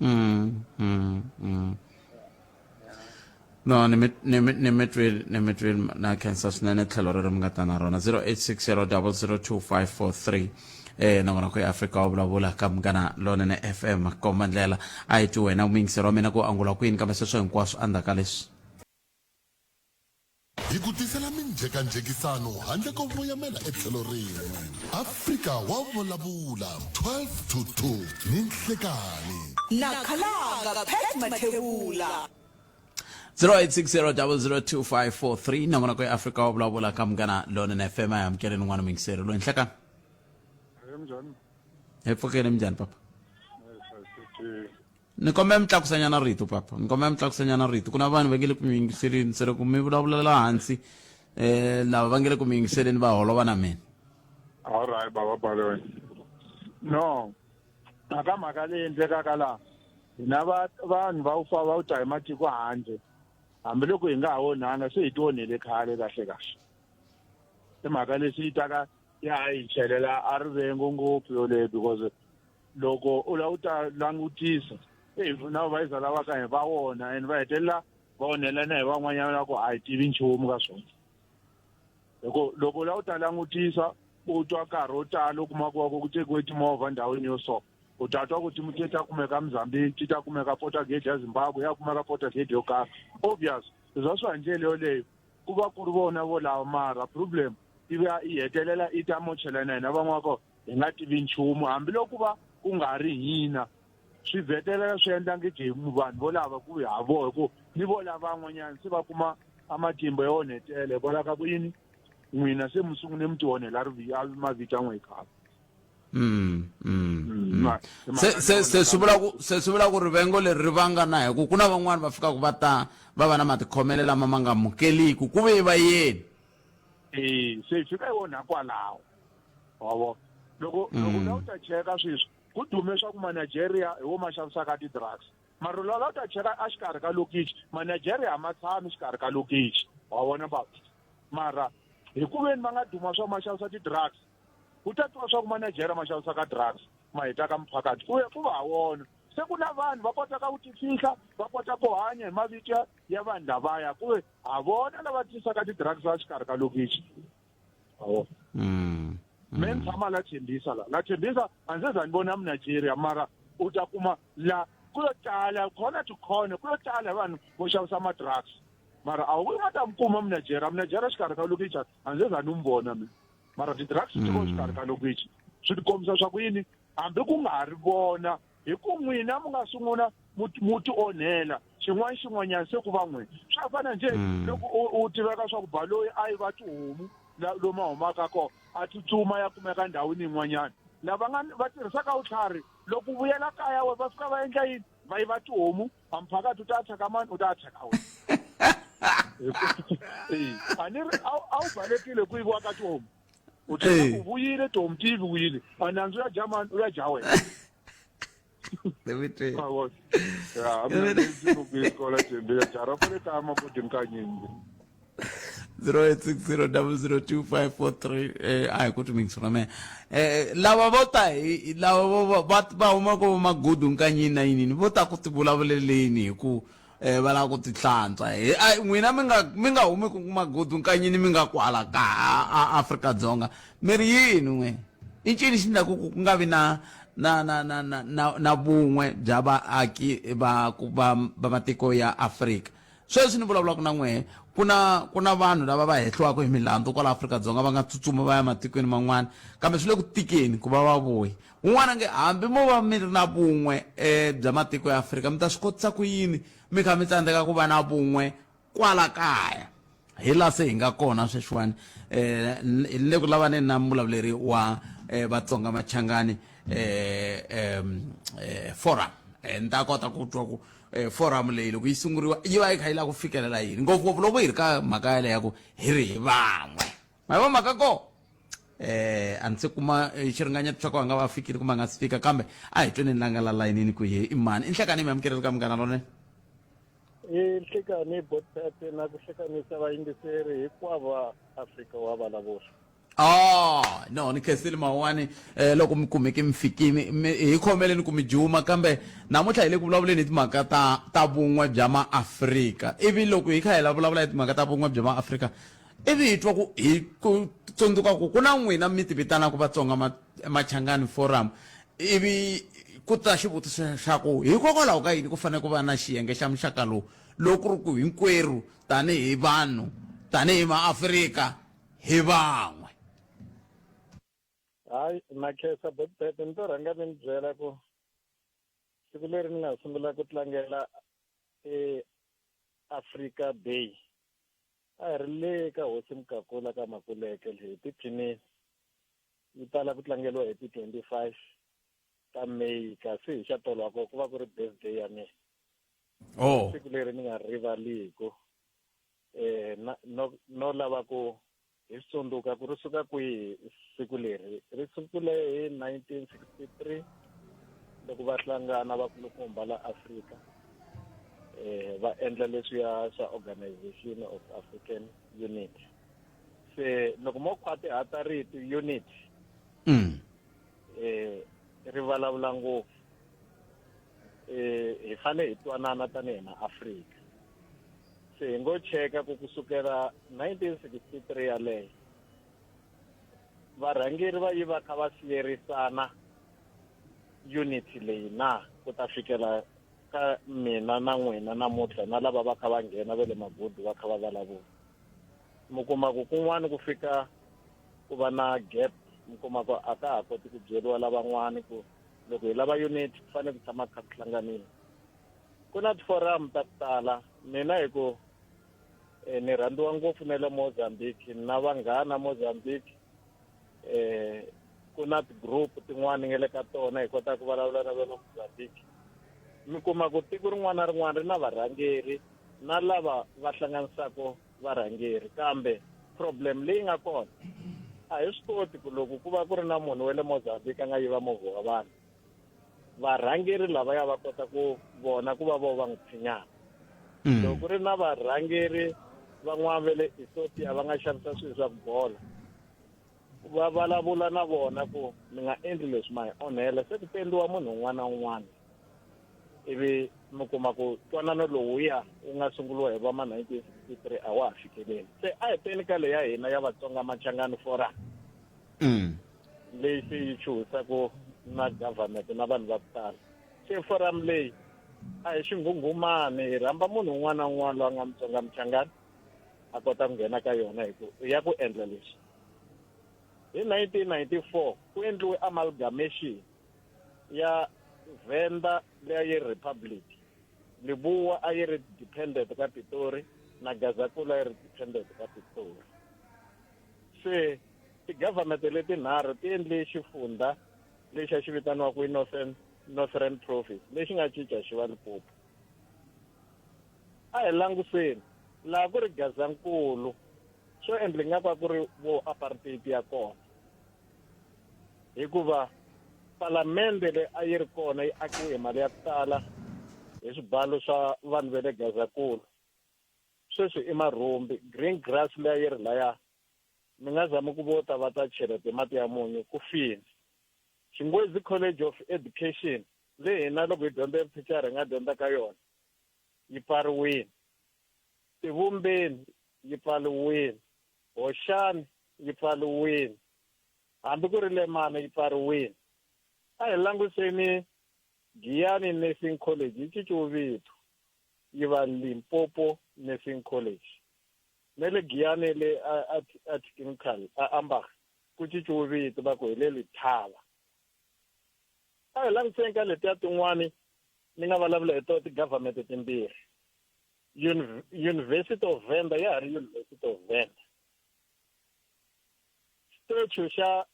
No ni mi ni mi ni mi twile ni mi twile na khensa swinene tlhelo rero mi nga ta na rona 0860002543 nongonoko ya Afrika wa vulavula ka Munghana Lonene FM komba ndlela a yi twi wena muyingiseri wa mina ku angula kwini kambe sweswo hinkwaswo endzhaku ka leswi. Hi ku tisela minjhekanjhekisano handle ko voyamela etlhelo rin'we. Afrika wa vulavula, 12 to 2 ninhlekani. Na khalanga Pat Mathebula. 0860002543 nongonoko ya Afrika wa vulavula ka Munghana Lonene FM a hi amukeleni n'wana muyingiseri loyi nhlekani. Minjhani? Hi pfukile minjhani papa? Ni kombela mi tlakusanyana rito papa, ni kombela mi tlakusanyana rito. Ku na vanhu va nge le ku mi yingiseleni, se loko mi vulavulela hansi lava va nge le ku mi yingiseleni va holova na mina. All right baba Baloyi. No. Aka mhaka leyi endlekaka laha hina va vanhu va fa va ta hi matiko handle hambiloko hi nga ha onhanga se hi ti onhele khale kahle kahle. I mhaka leswi yi taka ya hi chelela a rivengo ngopfu yoleyo because loko u lava u ta langutisa eyi na va yiza lava ka hi va wona and va hetelela va onhela na hi van'wanyana la ku a hi tivi nchumu ka swona hi ku loko u lava u ta langutisa u twa nkarhi wo tala u kuma ku va ku tekiwe timovha ndhawini yo so u ta twa ku ti ti ta kumeka Mozambique ti ta kumeka Portugate ya Zimbabwe ya kumeka Portugate yo karhi obvious leswi a swi va hi ndlela yoleyo ku va ku ri vona volava mara problem ivi yi hetelela yi ta mochela na hina van'wana ko hi nga tivi nchumu hambiloko va ku nga ri hina swi vhetelela swi endla nge hi vanhu volava ku ha voho hi ku ni vo lavan'wanyana se va kuma a matimba yo onhetela hikwalaho ka ku yini n'wina se mi sungule mi ti onhela mavito ya n'we khale. Se se se swi vula ku se swi vula ku rivengo leri ri vanga na hi ku ku na van'wani va fikaka va ta va va na matikhomelo lama ma nga amukeliku ku ve va yeni. E se hi fika hi onha kwalaho wa vo loko loko la u ta cheka sweswi ku dume swa ku manigeria hi wo ma xavisaka ti-drugs mara loko la u ta cheka a xikarhi ka lokixi manigeria a ma tshami xikarhi ka lokixi wa vona baba mara hi ku veni va nga duma swa ma xavisa ti-drugs ku ta twiwa swa ku manigeria ma xavisaka drugs ma hetaka mphakati ku ku va ha wona se ku na vanhu va kotaka ku tifihla va kota ku hanya hi mavito ya vanhu lavaya ku ve ha vona lava tisaka ti-drugs va xikarhi ka lokixi awo me ni tshama la tshembisa la la tshembisa a ndzi za ni vona munigeria mara u ta kuma la ku yo tala corner to corner ku yo tala vanhu vo xavisa ma-drugs mara a wu nga ta mi kuma munigeria munigeria xikarhi ka lokixi a ndzi za ni n'wi vona mina mara ti-drugs ti ko xikarhi ka lokixi swi ti kombisa swa ku yini hambi ku nga ha ri vona. Hi ku n'wina mi nga sungula mu ti onhela xin'wana xin'wanyana se ku va n'wina. Swa fana njhe loko u tiveka swa ku Baloyi a yiva tihomu lomu a humaka kona, a tsutsuma ya kumeka ndhawini yin'wanyana. Lava nga va tirhisaka vutlhari loko u vuyela kaya we va fika va endla yini? Va yiva tihomu, a mphakati u ta thyaka mani? U ta thyaka wena. A ni ri a wu balekile ku yiviwa ka tihomu. U tlhela u vuyile tihomu ti yiviwile. A nandzu ya dya mani? U ya dya wena. Ya, mina ndzi kola jembe ya jara kwale kaya mabodini ka nyimbi. 0860002543 a hi ku ti mingisela me lava vo ta hi lava va huma ko magudu nkanyini na yinini vo ta ku ti vulavuleleni hi ku va lava ku ti hlantswa hi n'wina mi nga mi nga humi ku magudu nkanyini mi nga kwala ka Afrika Dzonga mi ri yini n'we i ncini xi endlaku ku nga vi na na na na na na na vun'we bya vaaki va va va matiko ya Afrika sweswi ni vulavulaka na n'wehe ku na ku na vanhu lava va hehliwaka hi milandzu kwala Afrika-Dzonga va nga tsutsuma va ya matikweni man'wana kambe swi le ku tikeni ku va va vuya un'wana nge hambi mo va mi ri na vun'we um bya matiko ya Afrika mi ta swi kotisa ku yini mi kha mi tsandzeka ku va na vun'we kwala kaya hi laha se hi nga kona sweswiwani um hi le ku lavaneni na muvulavuleri wa Vatsonga Machangani um forum ni ta kota ku twa ku forum leyi loko yi sunguriwa yi va yi kha yi lava ku fikelela yini ngopfungopfu loko hi ri ka mhaka yaleyo ya ku hi ri hi van'we ma yi vo mhaka ko a ndzi se kuma xiringanyeto xa ku a nga va fikile kumbe a nga si fika kambe a hi tweni la nga la layinini ku hi i mani i nhlekani mi amukeleli ka Munghana Lonene. I nhlekani Botpete na ku hlekanisa vayingiseri hinkwavo Afrika wa vulavula. Ah, no ni khensile mawani loko mi kumeke mi fikini hi khomeleni ku mi juma kambe namuntlha hi le ku vulavuleni hi timhaka ta ta vun'we bya maAfrika ivi loko hi kha hi la vulavula hi timhaka ta vun'we bya maAfrika ivi hi twa ku hi ku tsundzuka ku ku na n'wina mi ti vitanaka Vatsonga Machangani Forum ivi ku ta xivutiso xa ku hikokwalaho ka yini ku fanele ku va na xiyenge xa muxaka lowu loko ku ri ku hinkwerhu tanihi vanhu tanihi maAfrika hi van'we. Hayi na khensa Botbet ni to rhanga ni mi byela ku siku leri ni nga sungula ku tlangela e Africa Day a hi ri le ka hosi Mukakula ka Makuleke le hi tiphinini yi tala ku tlangeriwa hi ti 25 ta May kasi hi xa tolo ko ku va ku ri birthday ya mina. Oh. Siku leri ni nga rivaliku eh na no, no lava ku hi tsundzuka ku ri suka kwihi siku leri ri sungule hi 1963 loko va hlangana vakulukumba la Afrika eh va endla leswiya swa Organization of African Unity se loko mo khwatihata rito unity eh ri vulavula ngopfu eh hi fanele hi twanana tanihi maAfrika se hi ngo cheka ku kusukela 1963 yaleyo varhangeri va yi va kha va siyerisana unity leyi na ku ta fikela ka mina na n'wina namuntlha na lava va kha va nghena va le magudu va kha va vulavula mi kuma ku kun'wana ku fika ku va na gap mi kuma ku a ka ha koti ku byeriwa lavan'wani ku loko hi lava unity ku fanele ku tshama kha ku hlanganile ku na tiforamu ta ku tala mina hi ku eh, ni rhandziwa ngopfu na le Mozambique na vanghana Mozambique eh ku na ti-group tin'wana nga le ka tona hi kota ku vulavula na vona Mozambique mi kuma ku tiko rin'wana na rin'wana ri na varhangeri na lava va hlanganisaka varhangeri kambe problem leyi nga kona a hi swi koti ku loko ku va ku ri na munhu wa le Mozambique a nga yiva movha wa vanhu varhangeri lavaya va kota ku vona ku va vo va n'wi tshinyaka loko ku ri na varhangeri van'wana va le Ethiopia va nga xavisa swilo swa ku bola va vulavula na vona ku mi nga endli leswi ma hi onhela se ku pendiwa munhu un'wana na un'wana ivi mi kuma ku ntwanano lowuya wu nga sunguriwa hi va ma 1963 a wa ha fikeleli se a hi teni ka leya hina ya Vatsonga Machangani Forum leyi se yi chuhisaka na government na vanhu va ku tala se forum leyi a hi xinghunghumani hi rhamba munhu un'wana na un'wana loyi a nga Mutsonga Muchangani a kota ku nghena ka yona hi ku ya ku endla leswi hi 1994 ku endliwe amalgamation ya Venda leyi a yi ri Republic, Lebowa a yi ri dependent ka Pitori na Gazankulu a yi ri dependent ka Pitori. Se ti-government letinharhu ti endle xifundha lexi a xi vitaniwaka i Northern, Northern Province lexi nga cinca xi va Limpopo. A hi languseni laha ku ri Gazankulu swo endla ingaku a ku ri vo apartheid ya kona hikuva palamende leyi a yi ri kona yi akiwe hi mali ya ku tala hi swibalo swa vanhu va le Gazankulu sweswi i marhumbi green grass leyi yi ri laya mi nga zami ku vo ta va ta chelete mati ya munyu ku fini Xingwezi College of Education leyi hina loko hi dyondza vuthicara hi nga dyondza ka yona yi pfariwile Tivumbeni yi pfariwile Hoxani yi pfariwile hambi ku ri Lemana yi pfariwile a hi languseni Giyani Nursing College yi cinciwe vito yi va Limpopo Nursing College na le Giyani le a a technical a Ambach ku cinciwe vito va ku hi le Lithaba a hi languseni ka letiya tin'wani ni nga vulavula hi to ti-government timbirhi University of Venda ya ha ri University of Venda statue xa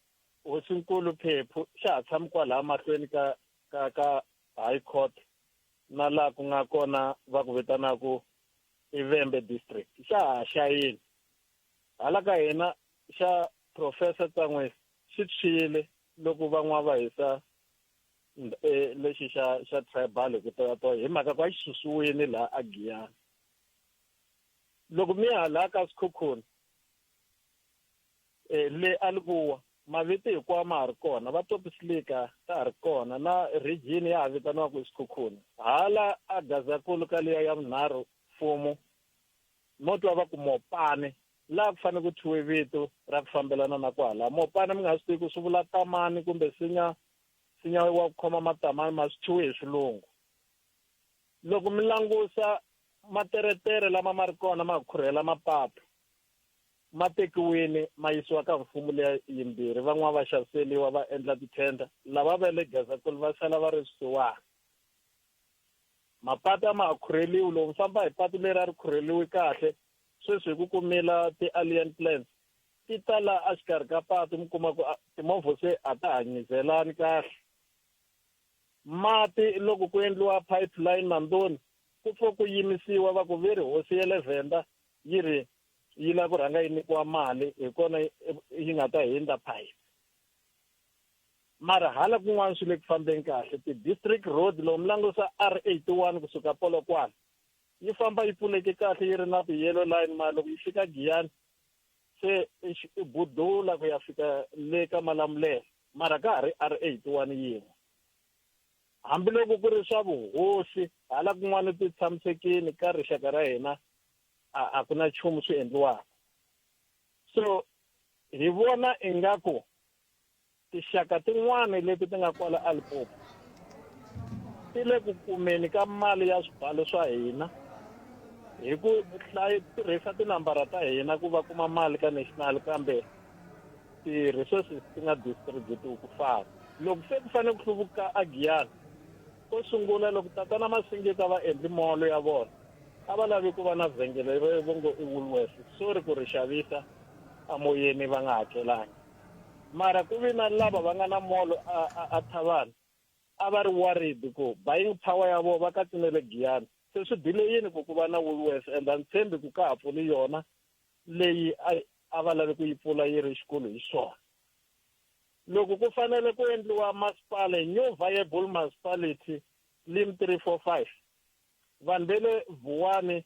hosinkulu Phephu xa ha tshami kwalaha mahlweni ka ka ka High Court na laha ku nga kona va ku vitanaku i Vhembe district xa ha xayini hala ka hina xa Professor Tsangwesi xi tshwile loko van'wana va hisa e, lexi xa xa tribal hi ku toyatoya hi mhaka ku a xi susiwile laha a Giyani loko mi ya laha ka Sekhukhune e, le a Lebowa mavito hinkwawo ma ha ri kona va Topislika ta ha ri kona na region ya ha vitaniwaka i Sekhukhune hala a Gazankulu ka liya ya vunharhu mfumo no twa va ku Mopane laha ku fanele ku thyiwe vito ra ku fambelana na kwala Mopane mi nga swi tivi ku swi vula tamani kumbe sinya sinya wa ku khoma matamani ma swi thyiwe hi swilungu loko mi langusa materetere lama ma ri kona ma khurhela mapatu ma tekiwile ma yisiwa ka mfumo liya yimbirhi van'wana va xaviseliwa va endla tithenda lava va le Gazankulu va sala va ri swisiwana mapatu a ma ha khurheliwi loko mi famba hi patu leri a ri khurheliwi kahle sweswi hi ku kumila ti-alien plans ti ta la exikarhi ka patu mi kuma ku timovha se a ta ha nyizelani kahle mati loko ku endliwa pipeline mandoni ku pfa ku yimisiwa va ku ve ri hosi ya le Venda yi ri yi lava ku rhanga yi nyikiwa mali hi kona yi nga ta hindza pipe mara hala kun'wana swi le ku fambeni kahle ti-district road loko mi langusa R 81 kusuka Polokwane yi famba yi pfuleke kahle yi ri na ti-yellow line mara loko yi fika Giyani se i budula ku ya fika le ka Malamulele mara ka ha ri R 81 yin'we hambiloko ku ri swa vuhosi hala kun'wana ti tshamisekile ka rixaka ra hina a ku na nchumu swi endliwaka so hi vona ingaku tinxaka tin'wana leti ti nga kwala aLimpopo ti le ku kumeni ka mali ya swibalo swa hina hi ku tirhisa tinambara ta hina ku va kuma mali ka national kambe ti-resources ti nga distributiwi ku fana loko se ku fanele ku hluvuka a Giyani ko sungula loko tatana Masingita va endli molo ya vona a va lavi ku va na vhengele ro ngo i Woolworths sorry ku ri xavisa amoyeni va nga hakelangi mara ku vi na lava va nga na molo a a a Thavani a va ri worried ku buying power ya vona va katsinele Giyani se swi delay-ini ku ku va na Woolworths and a ni tshembi ku ka ha pfuli yona leyi a a va lavi ku yi pfula yi ri xikulu hi swona loko ku fanele ku endliwa masipala new viable municipality lim 345 vanhu ve le Vuwani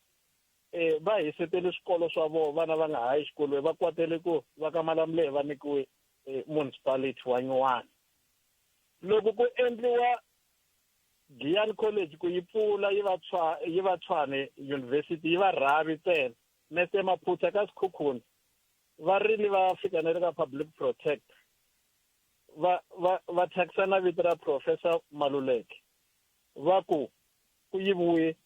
eh va hisetele swikolo swa vona vana va nga ha yi xikolweni va kwatele ku va ka Malamulele va nyikiwe eh, municipality wa nyuwani loko ku endliwa Giyani College ku yi pfula yi va tshwa yi va Tshwane University yi va rhavi ntsena Mese Maphutha ka Sekhukhune va rile va fika na le ka Public Protector va va va thyakisa na vito ra Professor Maluleke va ku ku yiviwe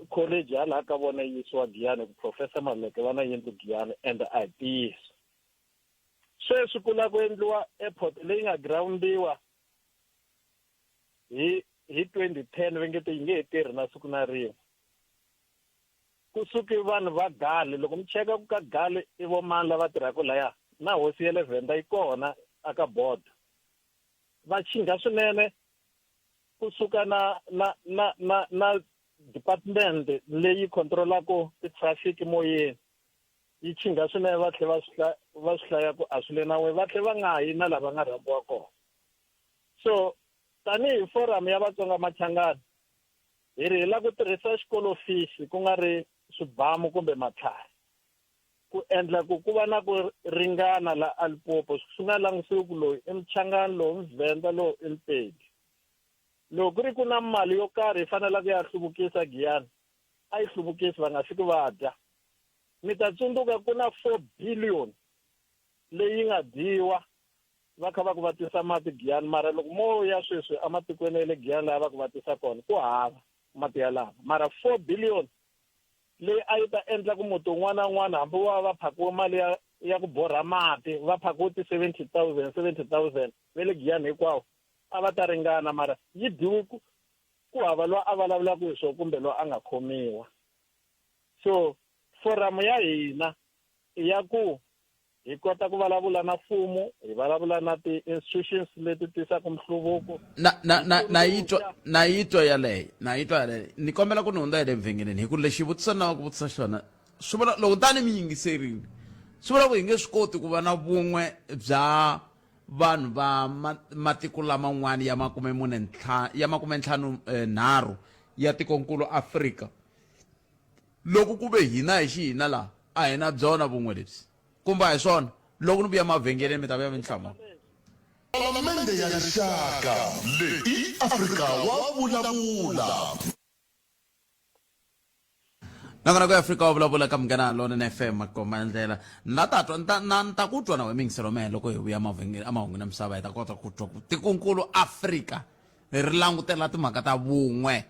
college ya laha ka vona yi yisiwa Giyani ku Professor Maluleke va na yindlu Giyani and a hi ntiyiso sweswi ku lava ku endliwa airport leyi nga groundiwa hi hi 2010 va nge te yi nge he tirhi na siku na rin'we. Ku suke vanhu va Gale, loko mi cheka ku ka Gale i vo mani lava tirhaka laya, na hosi ya le Venda yi kona aka board. Va chingha swinene ku suka na na na na na department leyi controlaka ti-traffic moyeni yi chingha swinene va tlhe va swi va swi hlaya ku a swi le nawini va tlhe va nga yi na lava nga rhambiwa kona. So tanihi forum ya Vatsonga Machangani hi ri hi lava ku tirhisa xikolofisi ku nga ri swibamu kumbe matlhari ku endla ku ku va na ku ringana la aLimpopo swi nga langutisiwi ku loyi i Muchangani lowu i Muvhenda lowu i Mupedi. Loko ku ri ku na mali yo karhi yi fanelaka ya hluvukisa Giyani a yi hluvukisi va nga fiki va dya. Mi ta tsundzuka ku na 4 billion leyi nga dyiwa va kha va ku va tisa mati Giyani mara loko mo ya sweswi ematikweni ya le Giyani laha va ku va tisa kona ku hava mati ya lama mara 4 billion leyi a yi ta endla ku muti wun'wana na wun'wana hambi wa va phakiwe mali ya ya ku borha mati va phakiwe ti 70000 70000 ve le Giyani hinkwawo a va ta ringana mara yi dyiwe ku ku hava loyi a vulavulaka hi swona kumbe loyi a nga khomiwa so foramu ya hina i ya ku hi kota ku vulavula na mfumo hi vulavula na ti-institutions leti tisaka nhluvuko na na na na yi twa na yi twa yaleyo na yi twa yaleyo ni kombela ku ni hundza hi le vhengeleni hi ku lexi vutisa na ku vutisa xona swi vula loko tani mi yingiserile swi vula ku hi nge swi koti ku va na vun'we bya vanhu va matiko laman'wana ya makume mune ntlhanu ya makume ntlhanu eh, nharhu ya tikonkulu Afrika loko ku ve hina hi xihina laha a hi na byona vun'we lebyi kumbe a hi swona loko ni vuya mavhengeleni mi ta vuya mi ni hlamula Palamende ya Rixaka leyi i Afrika wa vulavula. Nakona ku Afrika wa vulavula ka Munghana Lonene FM makomba ndlela na ta twa na na ni ta ku twa na we mingiselo mehe loko hi vuya mavhengele emahungwini ya misava hi ta kota ku twa ku tikonkulu Afrika ri langutela timhaka ta vun'we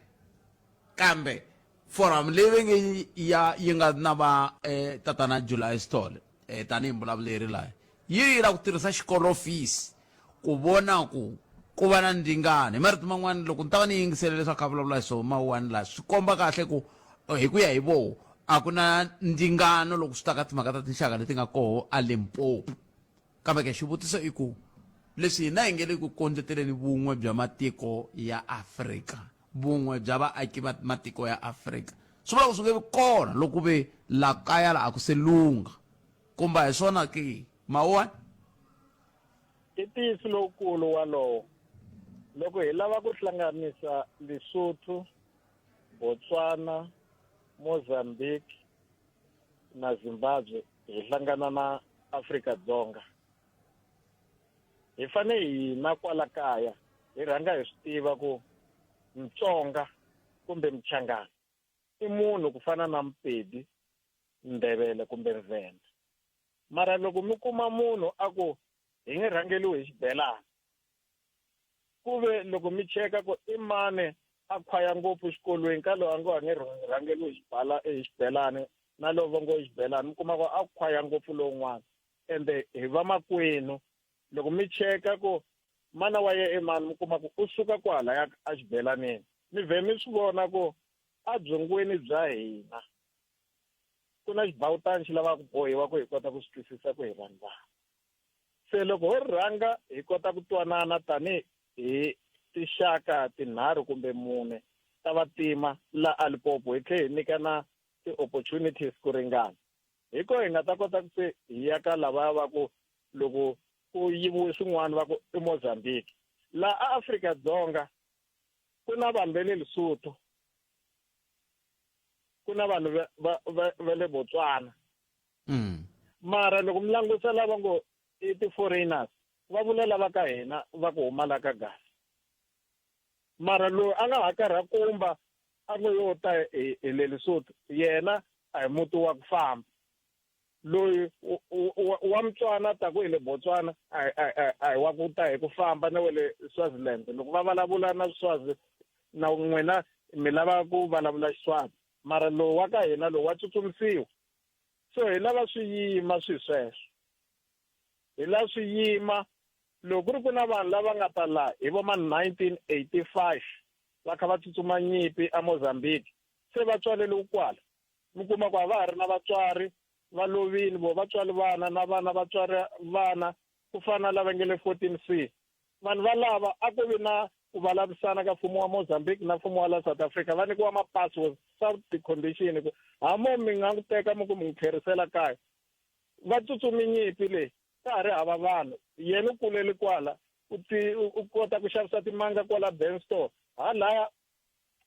kambe forum leyi va nge ya yi nga na va eh, tatana July Sithole eh, tanihi mbulavuleri laha yi yi lava ku tirhisa xikolofisi ku vona ku ku va na ndzingano hi marito man'wana loko ni ta va ni yingisele leswaku a vulavula hi swona mawani laha swi komba kahle ku eh, hi ku ya hi voho a ku na ndzingano loko swi ta ka timhaka ta tinxaka leti nga koho a Limpopo kambe ke xivutiso i ku leswi hina hi nge le ku kondleteleni vun'we bya matiko ya Afrika vun'we bya vaaki va matiko ya Afrika swi vula ku swi nge vi kona loko ku ve la kaya la a ku se lungha kumbe a hi swona ke mawani I ntiyiso lowukulu walowo. Loko hi lava ku hlanganisa Lesotho, Botswana, Mozambique na Zimbabwe hi hlangana na Afrika-Dzonga. Hi fane hina kwala kaya hi rhanga hi swi tiva ku Mutsonga kumbe Muchangana i munhu ku fana na Mupedi, Ndebele kumbe Mvenda. Mara loko mi kuma munhu a ku hi nge rhangeliwi hi xibelani, ku ve loko mi cheka ku i mani a khwaya ngopfu xikolweni ka loyi a ngo a nge rhangeliwi hi xibala hi xibelani na lowu va ngo i xibelani mi kuma ku a khwaya ngopfu lowun'wana ende hi vamakwenu loko mi cheka ku mana wa ye i mani mi kuma ku u suka kwalaya a xibelanini mi vhe mi swi vona ku ebyongweni bya hina ku na xibawutani xi lavaka ku bohiwa ku hi kota ku swi twisisa ku hi vanhu vanhu se loko ho rhanga hi kota ku twanana tanihi hi tinxaka tinharhu kumbe mune ta vantima la aLimpopo hi tlhe hi nyikana ti-opportunities ku ringana hi ko hi nga ta kota ku se hi ya ka lavaya va ku loko ku yiviwe swin'wana va ku i Mozambique la a Afrika-Dzonga ku na vanhu va le Lesotho ku na vanhu va va va va le Botswana mm. mara loko mi langusa lava ngo i ti-foreigners va vula lava ka hina va ku huma la ka gasi mara loyi a nga hakarha kumba a ngo yo ta hi hi le Lesotho yena a hi muti wa ku famba loyi wa Mutswana ta ku hi le Botswana a hi wa ku ta hi ku famba na wa le Swaziland loko va vulavula na Swazi na n'wina mi lava ku vulavula Xiswazi mara lowu wa ka hina lowu wa tsutsumisiwa so hi lava swi yima swi sweswo hi lava swi yima Loko ku ri ku na vanhu lava nga ta la hi vo ma 1985 va kha va tsutsuma nyimpi eMozambique, se va tswaleriwe kwala. Mi kuma ku a va ha ri na vatswari, va lovile, vo va tswale vana na vana va tswala vana ku fana na lava nge le 14C. Vanhu valava a ku vi na ku vulavurisana ka mfumo wa Mozambique na mfumo wa la South Africa, va nyikiwa mapasi without the condition ku hamo mi nga n'wi teka mi ku mi n'wi tlherisela kaya. Va tsutsumi nyimpi leyi, ka ha ri hava vanhu. Yena u kulele kwala, u ti u kota ku xavisa timanga kwala Benstore. Halaya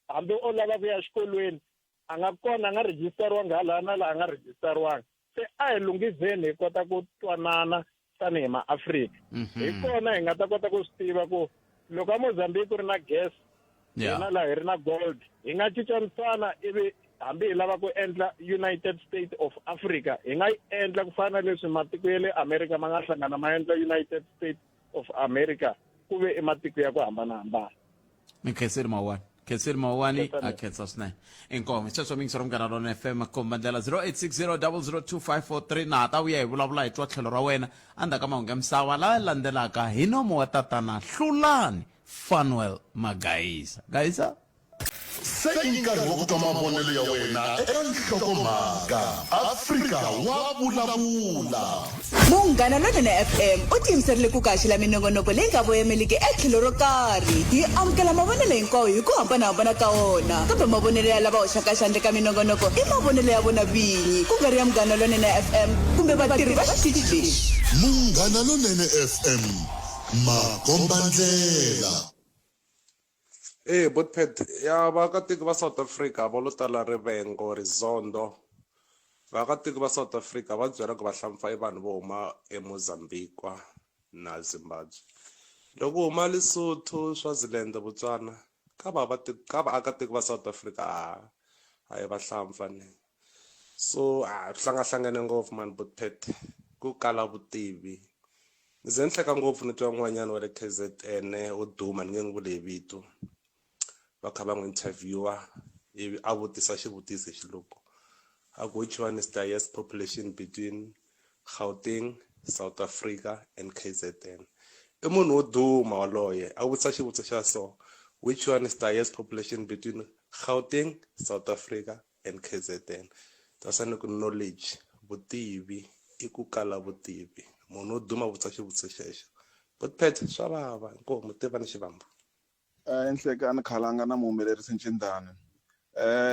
hambi o lava ku ya exikolweni a nga kona, a nga rejistariwanga halaya na laha a nga rejistariwanga. Se a hi lunghizeni hi kota ku twanana tanihi maAfrika. Hi kona hi nga ta kota ku swi tiva ku loko a Mozambique ku ri na gas, hina laha hi ri na gold, hi nga cincanisana ivi hambi hi lava ku endla United States of Africa hi nga yi endla ku fana na leswi matiko ya le America ma nga hlangana ma endla United States of America ku ve i matiko ya ku hambanahambana. Mi khensile Mawuwani. Khensile Mawuwani a khensa swinene. Inkomu sweswo mi yingisela Munghana Lonene FM komba ndlela 0860002543 na ha ta vuya hi vulavula hi twa tlhelo ra wena endzhaku ka mahungu ya misava lawa landzelaka hi nomo wa tatana Hlulani Fanuel Magayisa. Gayisa. Se i nkarhi wa ku twa mavonelo ya wena eka nhlokomhaka. Afrika wa vulavula. Munghana Lonene FM u tiyimiserile ku ku haxela minongonoko leyi nga voyameliki etlhelo ro karhi. Hi amukela mavonelo hinkwawo hi ku hambanahambana ka wona, kambe mavonelo ya lava hoxaka xandla eka minongonoko i mavonelo ya vona vinyi, ku nga ri ya Munghana Lonene FM kumbe vatirhi va xitichi lexi. Munghana Lonene FM, makombandlela. Eya Botpet ya vaakatiko va South Africa va lo tala rivengo rizondo vaakatiko va South Africa va byela ku vahlampfa i vanhu vo huma eMozambique na Zimbabwe loko u huma Lesotho Swaziland Botswana ka va va ka vaakatiko va South Africa a a hi vahlampfa ne so a swi hlangahlangane ngopfu mani Botpet ku kala vutivi. Ni ze ni hleka ngopfu ni twa un'wanyana wa le K_Z_N wo duma ni nge n'wi vuli hi vito va kha va n'wi interview-a ivi a vutisa xivutiso hi xilungu a ku which one is the highest population between Gauteng, South Africa and K_Z_N i munhu wo duma waloye a vutisa xivutiso xa so which one is the highest population between Gauteng, South Africa and KZN that's ni ku knowledge vutivi i ku kala vutivi munhu wo duma vutisa xivutiso xexo but pet swa vava inkomu tiva ni xivambu. Nhlekani Khalanga na muhumelerisi Ncindani.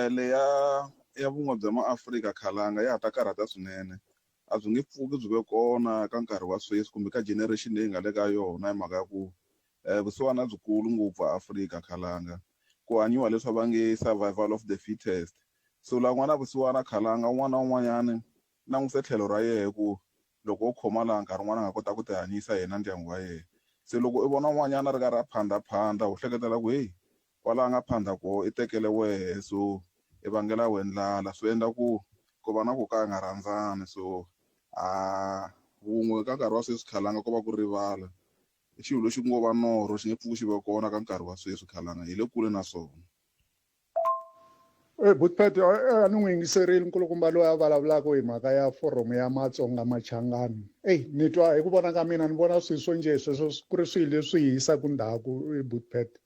Leya ya vun'we bya maAfrika Khalanga ya ha ta karhata swinene. A byi nge pfuki byi ve kona ka nkarhi wa sweswi kumbe ka generation leyi nga le ka yona hi mhaka ya ku vusiwana byikulu ngopfu Afrika Khalanga. Ku hanyiwa leswi va nge survival of the fittest. So laha ku nga na vusiwana Khalanga un'wana na un'wanyani u langutise tlhelo ra yehe ku loko wo khoma laha nkarhi wun'wani a nga kota ku ti hanyisa yena na ndyangu wa yena. Se loko u vona un'wanyana a ri karhi a phandhaphanda u hleketela ku heyi kwala a nga phandha koho i tekele wehe so i vangela wehe ndlala swi endla ku ku va na ku ka hi nga rhandzani so a wun'we ka nkarhi wa sweswi khalanga ko va ku rivala i xilo lexi ku ngo va norho xi nge pfuki xi ve kona ka nkarhi wa sweswi khalanga hi le kule na swona. Hey, Butpet, a ni n'wi yingiserile nkulukumba loyi a vulavulaka hi mhaka ya forum ya Matsonga Machangani. Eyi ni twa hi ku vona ka mina ni vona swilo swo njhe sweswo ku ri swilo leswi hi yisaka ndzhaku Butpet.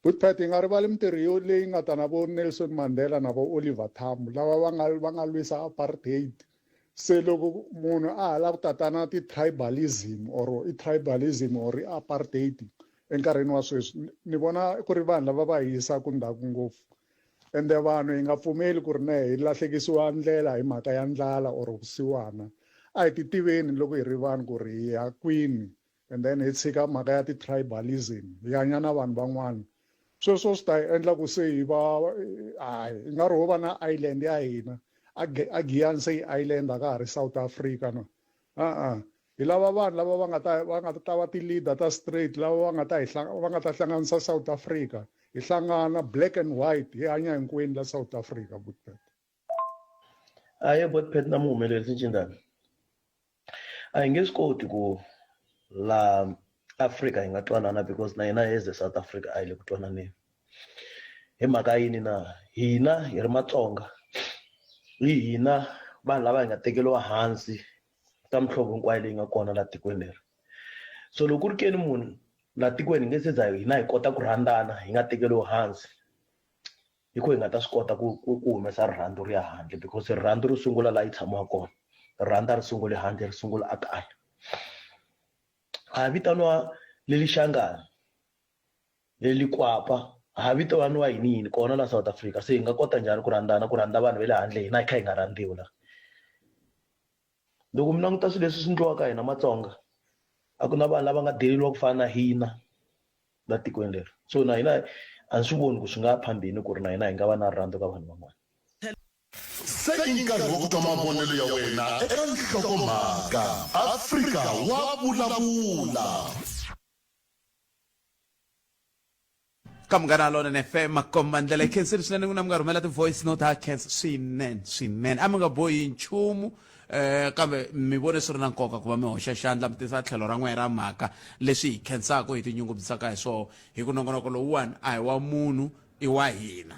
Butpet hi nga rivali mintirho yo leyi nga ta na vo Nelson Mandela na vo Oliver Tambo lava va nga va nga lwisa apartheid. Se loko munhu a ha lava ku tata na ti-tribalism or i tribalism or i apartheid enkarhini wa sweswi ni vona ku ri vanhu lava va hi yisaka ndzhaku ngopfu ende vanhu hi nga pfumeli ku ri ne hi lahlekisiwa ndlela hi mhaka ya ndlala or vusiwana a hi ti tiveni loko hi ri vanhu ku ri hi ya kwini and then hi tshika mhaka ya ti-tribalism hi hanya na vanhu van'wana sweswo swi ta hi endla ku se hi va hayi i nga ri ho va na island ya hina a giyani se yi island a ka ha ri south africa no a-a hi lava vanhu lava va nga ta va nga ta va ti-leader ta straight lava va nga ta hi va nga ta hlanganisa south africa hi hlangana black and white hi hanya hinkwenu la south africa butpet Ahee Botpet na muhumelerisi Ncindani a hi nge swi koti ku laha Afrika hi nga twanana because na hina as a South Africa a hi le ku twananeni hi mhaka yini na hina hi ri Matsonga hi hina vanhu lava hi nga tekeriwa hansi ka mihlovo hinkwayo leyi nga kona laha tikweni leri. So loko ku ri keni munhu la tikweni hi nge se za hina hi kota ku rhandzana hi nga tekeriwi hansi hi ku hi nga ta swi kota ku ku ku humesa rirhandzu ri ya handle because rirhandzu ri sungula laha yi tshamiwa kona rirhandzu a ri sunguli handle ri sungula ekaya ha vitaniwa lelixangani lelikwapa ha vitaniwa yini yini kona la South Africa se hi nga kota njhani ku rhandzana ku rhandza vanhu va le handle hina hi kha hi nga rhandziwi la loko mi languta swilo leswi swi endliwaka hina Matsonga a ku na vanhu lava nga deleriwa ku fana na hina la tikweni leri so na hina a ni swi voni ku swi nga phambini ku ri na hina hi nga va na rirhandzu ka vanhu van'wana Se i nkarhi wa ku twa mavonelo ya wena eka nhlokomhaka. Afrika wa vulavula. Ka Munghana Lonene FM makomba ndlela yi khensile swinene n'wina mi nga rhumela ti-voice note ha khensa swinene swinene a mi nga bohi nchumu eh kambe mi vone swi ri na nkoka ku va mi hoxa xandla mi tisa tlhelo ra n'wehe ra mhaka leswi hi khensaka hi tinyungubyisaka hi swona hi ku nongonoko lowuwani a hi wa munhu i wa hina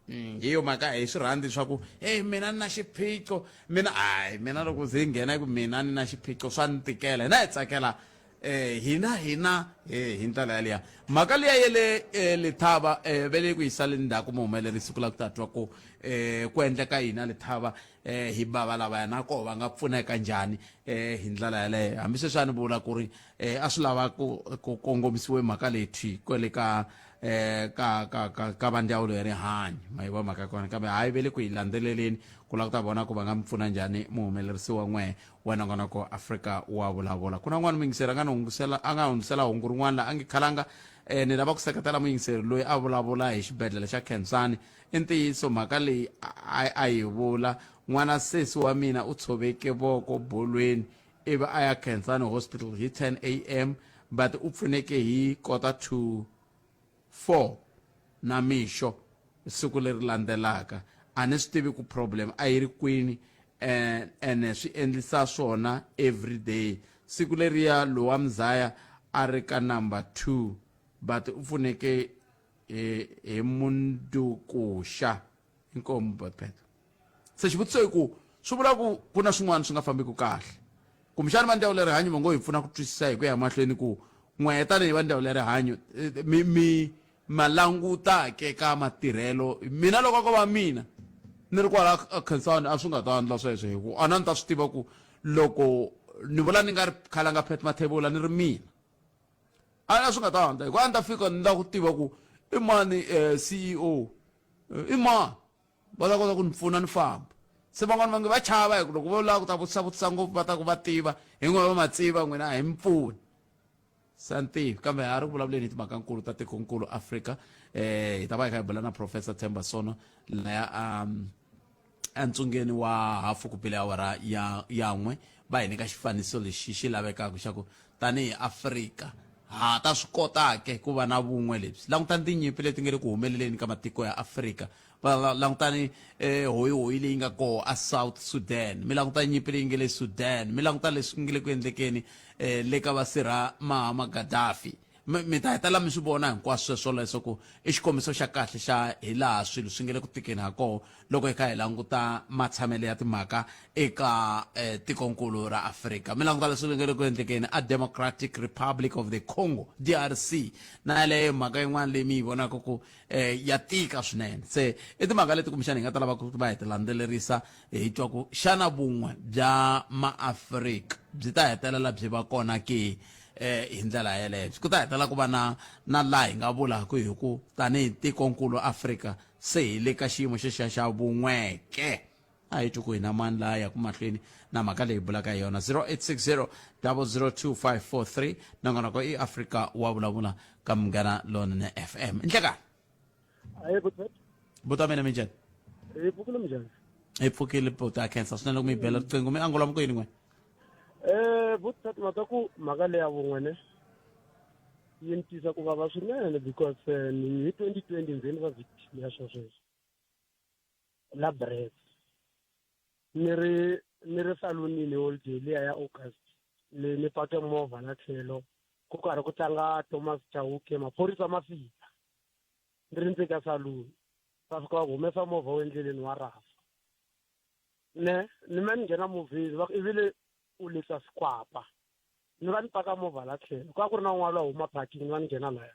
hi yo mhaka hi swi rhandzi swa ku heyi mina ni na xiphiqo mina hayi mina loko ze nghena ku mina ni na xiphiqo swa ni tikela hina hi tsakela eh hina hina eh hi ndlela yaliya mhaka liya ya le eh, lethava eh ve le ku yisa le ndzhaku muhumelerisi ku lava ku ta twa ku eh ku endleka yini a lethava eh hi bava lavaya na koho va nga pfuneka njhani eh hi ndlela yaleyo hambi sweswi a ni vula ku ri eh a swi lava ku ku kongomisiwe mhaka leyi thwi kwele ka eh ka ka ka ka va ndzawulo ya rihanyo ma yi vona mhaka ya kona kambe hayi ve le ku yi landzeleleni ku lava ku ta vona ku va nga mi pfuna njhani muhumelerisi wa n'wehe wa nongonoko Afrika wa vulavula ku na n'wana muyingiseri a nga ni hungisela a nga hundzisela hungu rin'wana la a nge khalanga eh ni lava ku seketela muyingiseri loyi a vulavula hi xibedhlele xa Khensani i ntiyiso mhaka leyi a a yi vula n'wana sesi wa mina u tshoveke voko bolweni ivi a ya Khensani hospital hi 10 am but u pfuneke hi kota to 4 namixo siku leri landzelaka a ni swi tivi ku problem a yi ri kwini ene swi endlisa swona everyday siku leriya lowa mzaya a ri ka number 2 but u pfuneke hi hi mundukuxa inkomu botpet se xivutiso i ku swi vula ku ku na swin'wana swi nga fambiki kahle kumbexani va ndzawulo ya rihanyo va ngo hi pfuna ku twisisa hi ku ya mahlweni ku n'wehe tanihi va ndzawulo ya rihanyo eh, mi mi ma languta ke ka matirhelo mina loko ko va mina ni ri kwala a Khensani a swi nga ta endla sweswo hi ku a na ni ta swi tiva ku loko ni vula ni nga ri khalanga Pat Mathebula ni ri mina a swi nga ta endla hi ku a ni ta fika ni lava ku tiva ku i mani eh, CEO eh, i mani va ta kota ku ni pfuna ni famba se van'wana va nge va chava hi ku loko vo lava ku ta vutisa vutisa ngopfu va ta ku va tiva hi n'wina va matsiva n'wina a hi mi pfuni se a ni tivi kambe ha ri ku vulavuleni hi timhakankulu ta tikonkulu Afrika eh hi ta va hi kha hi bula na Professor Themba Sono laya a entsungeni wa hafu ku bile awara ya yan'we va hi nyika xifaniso lexi xi lavekaka xa ku tanihi Afrika ha ta swi kota ke ku va na vun'we lebyi langutani tinyimpi leti nga le ku humeleleni ka matiko ya Afrika va langutani eh, hoyihoyi leyi nga koho a South Sudan mi languta nyimpi leyi nga le Sudan mi languta leswi nga le ku endlekeni eh, le ka vasirha Mahama Gaddafi mi mi ta hetelela mi swi vona hinkwaswo sweswo leswaku i xikombiso xa kahle xa hi laha swilo swi nga le ku tikeni ha koho loko hi kha hi languta matshamelo ya timhaka eka eh, tikonkulu ra Afrika mi languta leswi nga le ku endlekeni a Democratic Republic of the Congo DRC na yaleyo mhaka yin'wana leyi mi yi vonaka ku eh, ya tika swinene se i timhaka leti kumbexana hi nga ta lava ku va hi ti landzelerisa hi twa ku xana vun'we bya maafrika byi ta hetelela byi va kona ke eh hi ndlela yeleyo ku ta hetelela ku va na na laha hi nga vulaka hi ku tanihi tikonkulu Afrika se hi le ka xiyimo xexiya xa vun'weke a hi twi ku hina mani laha yaku mahlweni na mhaka leyi bulaka hi yona 0860 002543 nongonoko i Afrika wa vulavula ka Munghana Lonene FM nhlekani Aye buti. Buti wa mina minjhani? Hi pfukile minjhani? Hi pfukile buti a khensa swinene loko mi yi bela riqingho mi angula mi ku yini n'we? Eh buti mhaka ku mhaka leya vun'we ne yi ni twisa ku vava swinene because eh, ni hi 2020 ndzi ni va victim ya swo sweswo la Brits ni ri ni ri salonini holiday liya ya August le ni pake movha la tlhelo ku karhi ku tlanga Thomas Chauke maphorisa ma fika ni ri ndzeni ka saluni va fika va ku humesa movha wu endleleni wa rafa ne ni me ni nghena movheni va ku ivile u letsa sikwapa. Ni va ni paka movha la tlhelo ku a ku ri na un'wana loyi a huma parking ni va ni nghena laya.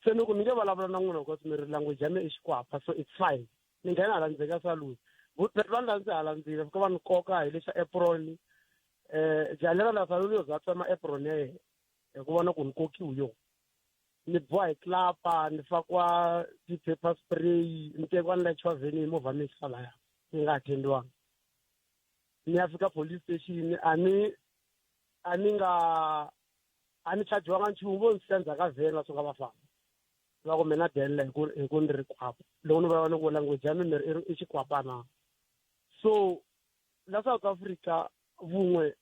Se ni ku ni nge vulavula na n'wina because mi ri language ya me i Xikwapa so it's fine. Ni nghena hala ndzeni ka saluni. But va ni landze hala ndzeni fika va ni koka hi lexa apron. Jaha lera la saluni yo za tsema apron ya yena hi ku vona ku ni kokiwe yo. Ni boha hi tlapa ni fakiwa ti-pepper spray ni tekiwa ni layichiwa vheni hi movha mi yisa laya yi nga attendiwanga. Ni ya fika police station a ni a ni nga a ni chajiwanga nchumu vo ni siya ndzhaku ka vheni va suka va famba va ku mina delela hi ku hi ku ni ri kwapa loko ni vulavula ni ku language ya mina i i xikwapa na so la South Africa vun'we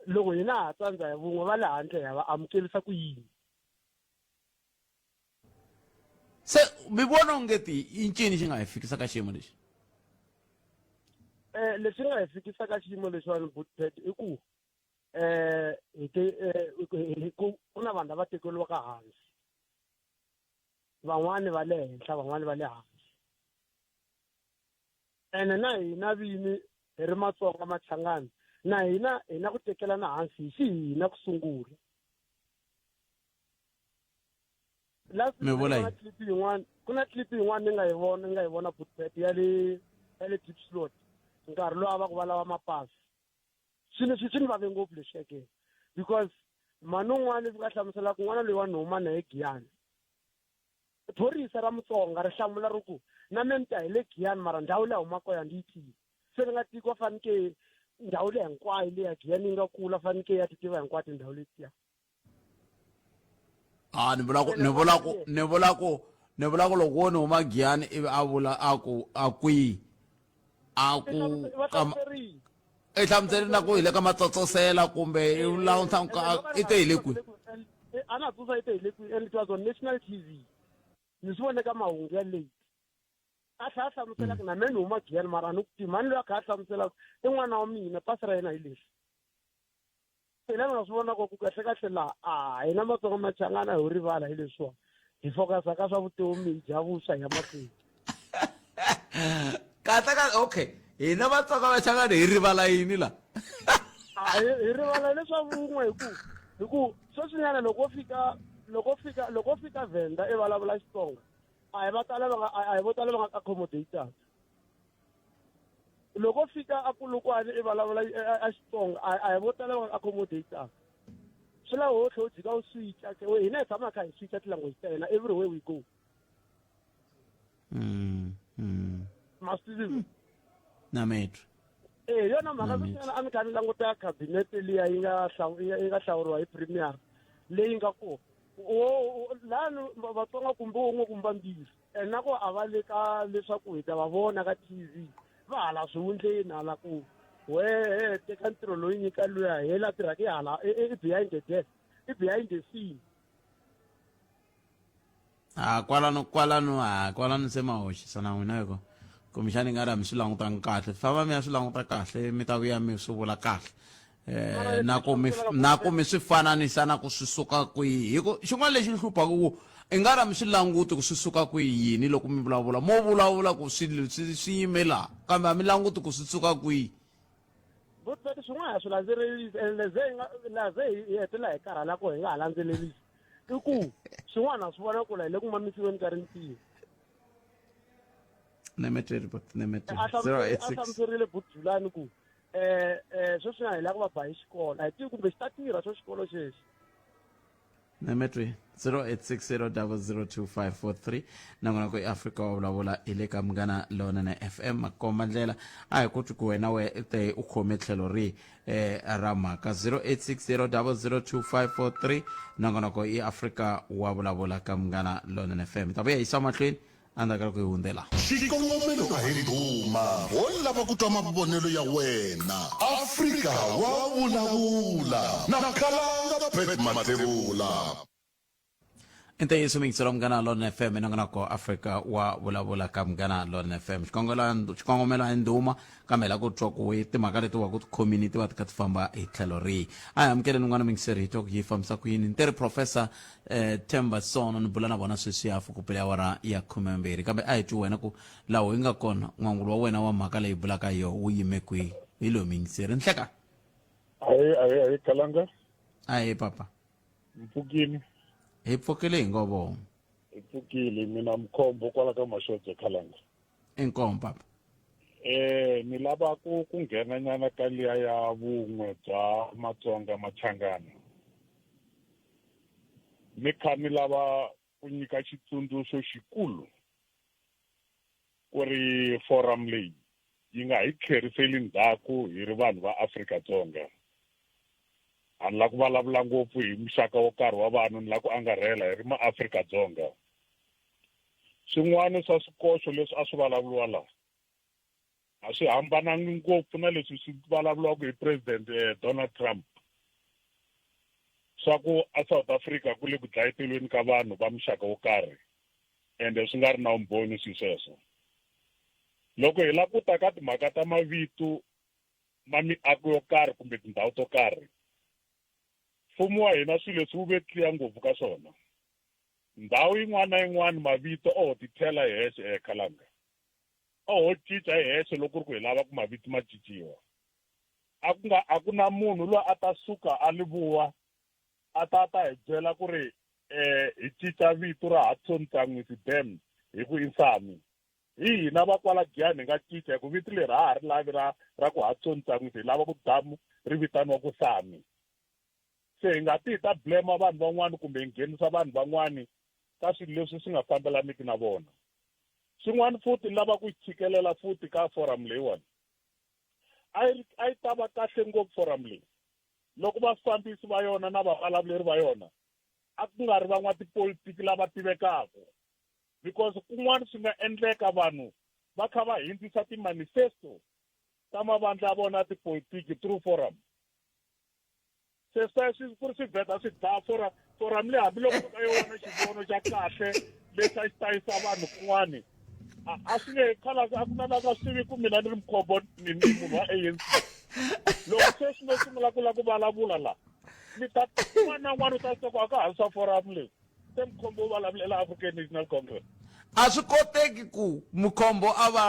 loko hina ha tsandza hi vun'we va le handle ha va amukelisa ku yini Se mi vona onge ti i ncini xi nga hi fikisa ka xiyimo lexi? Eh lexi nga hi fikisa ka xiyimo lexiwani Bootpad i ku eh hi te eh, ku ku na vanhu lava tekeriwaka hansi van'wani va le henhla van'wani va le hansi ene na hina vini hi ri Matsonga Machangani na hina hi na ku tekelana hansi hi xihina ku sungula last Mi vula yini? clip yin'wana ku na clip yin'wana ni nga yi vona ni nga yi vona Bootpad ya le ya le Deep Slot nkarhi lowu a va ku va lava mapasi swilo leswi swi ni vave ngopfu leswi eke because mhani un'wana fika hlamusela ku n'wana loyi wa ni huma na ye Giyani phorisa ra Mutsonga ri hlamula ri ku na me ni ta hi le Giyani mara ndhawu leyi humaka kona ndi yi tivi se ni nga tiko faneke ndhawu leyi hinkwayo leya Giyani yi nga kula faneke ya ti tiva hinkwato tindhawu letiya a ni vula ku ni vula ku ni vula ku ni vula ku loko wo ni huma giyani ivi a vula a ku a kwihi a ku i hlamuseri na ku hi le ka matsotsosela kumbe i vula i te hi le kwihi a na tsundzuxa i te hi le kwihi and it was on national tv ni swi vone ka mahungu ya late a tlhela a hlamusela ku na me ni huma giyani mara a ni ku tivi mhani loyi a kha a hlamusela ku i n'wana wa mina pasi ra yena hi leswi Hina mi nga swi vona ku kahle kahle laha a hina Matsonga Machangana ho rivala hi leswiwa hi focus ka swa vutomi hi dya vuswa hi ya mahlweni kahle kahle okay hina Vatsonga Machangana hi rivala yini la hi rivala leswa vun'we hi ku hi ku sweswinyana loko fika loko fika loko fika Venda i vulavula Xitsonga a hi va tala va nga a hi vo tala va nga accommodate loko fika a Polokwane i vulavula a Xitsonga a hi vo tala va nga accommodate swi lava wo tlhe u jika u switcha hina hi tshama kha hi switcha ti-language ta hina everywhere we go ma swi tivi na metro eh yona mhaka sweswinyana a ni kha ni languta khabinete liya yi nga yi nga hlawuriwa hi premier leyi nga ko lani vatsonga kumbe wun'we kumbe vambirhi and na ku a va le ka leswaku hi ta va vona ka TV va hala swihundleni hala ku wehe teka ntirho loyi nyika luya hi la tirhaka i hala i behind the desk i behind the scene a kwalano kwalano a kwalano se ma hoxisa na n'wina hiko kumbexani nga ri a mi swi langutanga kahle famba mi ya swi languta kahle mi ta vuya mi swi vula kahle eh na ku mi na ku mi swi fananisa na ku swi suka kwihi hi ku xin'wana lexi ni hluphaka ku i nga ra mi swi languti ku swi suka kwihi yini loko mi vulavula mo vulavula ku swi swi swi yime laha kambe a mi languti ku swi suka kwihi vutati swin'wana ha swi landzelerisi and leze hi nga laze hi hetelela hi karhala ko hi nga ha landzelerisi i ku swin'wana ha swi vona ku la hi le ku mamisiweni ka rintiho nemeteri but nemeteri a hlamuserile butjulani ku eh eh sweswi hi lava ku va ba hi xikolo a hi tivi kumbe xi ta tirha swo xikolo xexi nemetri 0860002543 nakona ku eafrika wa vulavula hi le ka munghana lonene fm makomba ndlela a hi ku twi ku wena we te u khome tlhelo rihi eh, ra mhaka 0860002543 nongonoko i afrika wa vulavula ka munghana lonene fm ta vuya yisa mahlweni endzhaku ka loko hi hundzela Xikongomelo a hi ndhuma, ho lava ku twa mavonelo ya wena. Afrika wa vulavula na Khalanga Pat Mathebula. I ntiyiso miyingiselo Munghana Lonene FM nongonoko Afrika wa vulavula ka Munghana Lonene FM xikongomelo xikongomelo a hi ndhuma kambe hi lava ku twa ku timhaka leti wa ku ti khomini ti va ti kha ti famba hi tlhelo rihi a hi amukeleni un'wana muyingiseri hi twa ku yi fambisa ku yini ni teri professor eh, Themba Sono ni bula na vona sweswi hafu ku pela awara ya khumembirhi kambe a hi twi wena ku laha yi nga kona n'wangulo wa wena wa mhaka leyi bulaka hi yona wu yime kwihi hi loyi muyingiseri nhleka ayi ayi ayi kalanga Ahe papa. Mpfukini. Hi pfukile hi ngovo. Hi pfukile mina Mkhombo kwala ka Mashodze Khalanga. Inkomu papa. Eh ni lava ku ku nghena nyana ka liya ya vun'we bya Matsonga Machangana. Ni kha ni lava ku nyika xitsundzuxo xikulu ku ri forum leyi yi nga hi tlheriseli ndzhaku hi ri vanhu va Afrika-Dzonga. A ni la ku vulavula ngopfu hi muxaka wo karhi wa vanhu ni la ku angarhela hi ri maAfrika-Dzonga. Swin'wana swa swikoxo leswi a swi vulavuriwa laha a swi hambanangi ngopfu na leswi swi vulavuriwaka hi President eh, Donald Trump swa ku a South Africa ku le ku dlayetelweni ka vanhu va muxaka wo karhi ende swi nga ri na vumbhoni swi sweswo. Loko hi lava ku ta ka timhaka ta mavito ma miako yo karhi kumbe tindhawu to karhi, mfumo wa hina swilo leswi wu ve clear ngopfu ka swona. Ndhawu yin'wana na yin'wana mavito oho ti thela hi hexe eh khalanga. Oho cinca hi hexe loko ku ri ku hi lava ku mavito ma cinciwa. A ku nga a ku na munhu loyi a ta suka a Lebowa a ta ta hi byela ku ri eh hi cinca vito ra Hudson Ntsan'wisi Dam hi ku i Nsami. Hi hina va kwala Giyani hi nga cinca hi ku vito leri ha ha ri lavi ra ra ku Hudson Ntsan'wisi hi lava ku damu ri vitaniwa ku Sami. Se hi nga ti hi ta blame vanhu van'wani kumbe hi nghenisa vanhu van'wani ka swilo leswi swi nga fambelaniki na vona. Xin'wana futhi ni lava ku tshikelela futhi ka forum leyiwani. A yi a yi ta va kahle ngopfu forum leyi loko vafambisi va yona na vavulavuleri va yona a ku nga ri van'watipolitiki lava tivekaka because kun'wana swi nga endleka vanhu va kha va hindzisa ti-manifesto ta mavandla ya vona ya tipolitiki through forum se swi swi ku ri swi vheta swi dlaya forum forum leyi hambiloko ka yo vona xivono xa kahle lexi a xi ta yisa vanhu kun'wani a swi nge khala a ku na la nga swi tivi ku mina ni ri mkhombo ni ni munhu wa ANC loko sweswi no sungula ku la ku vulavula la ni ta un'wana na un'wana u ta swi ku a ka ha ri swa forum leyi se mkhombo u vulavulela African National Congress a swi koteki ku mkhombo a va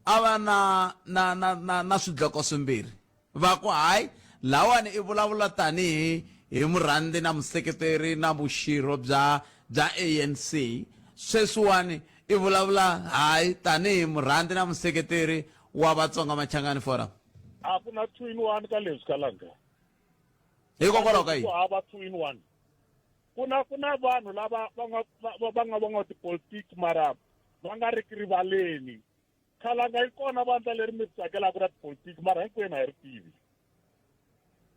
a va na na na na na swidloko swimbirhi Va ku, Hayi, lawani i vulavula tanihi hi murhandzi na museketeri na vuxirho bya bya ANC. Sweswiwani i vulavula hayi tanihi murhandzi na museketeri wa Vatsonga Machangani Forum. A ku na 2 in 1 ka leswi Kalanga. Hikokwalaho ka yini? Ku hava 2 in 1. Ku na ku na vanhu lava va nga va va nga van'watipolitiki mara va nga riki rivaleni. Khalanga yi kona vandla leri mi ri tsakelaka ra tipolitiki mara hinkwenu a hi ri tivi.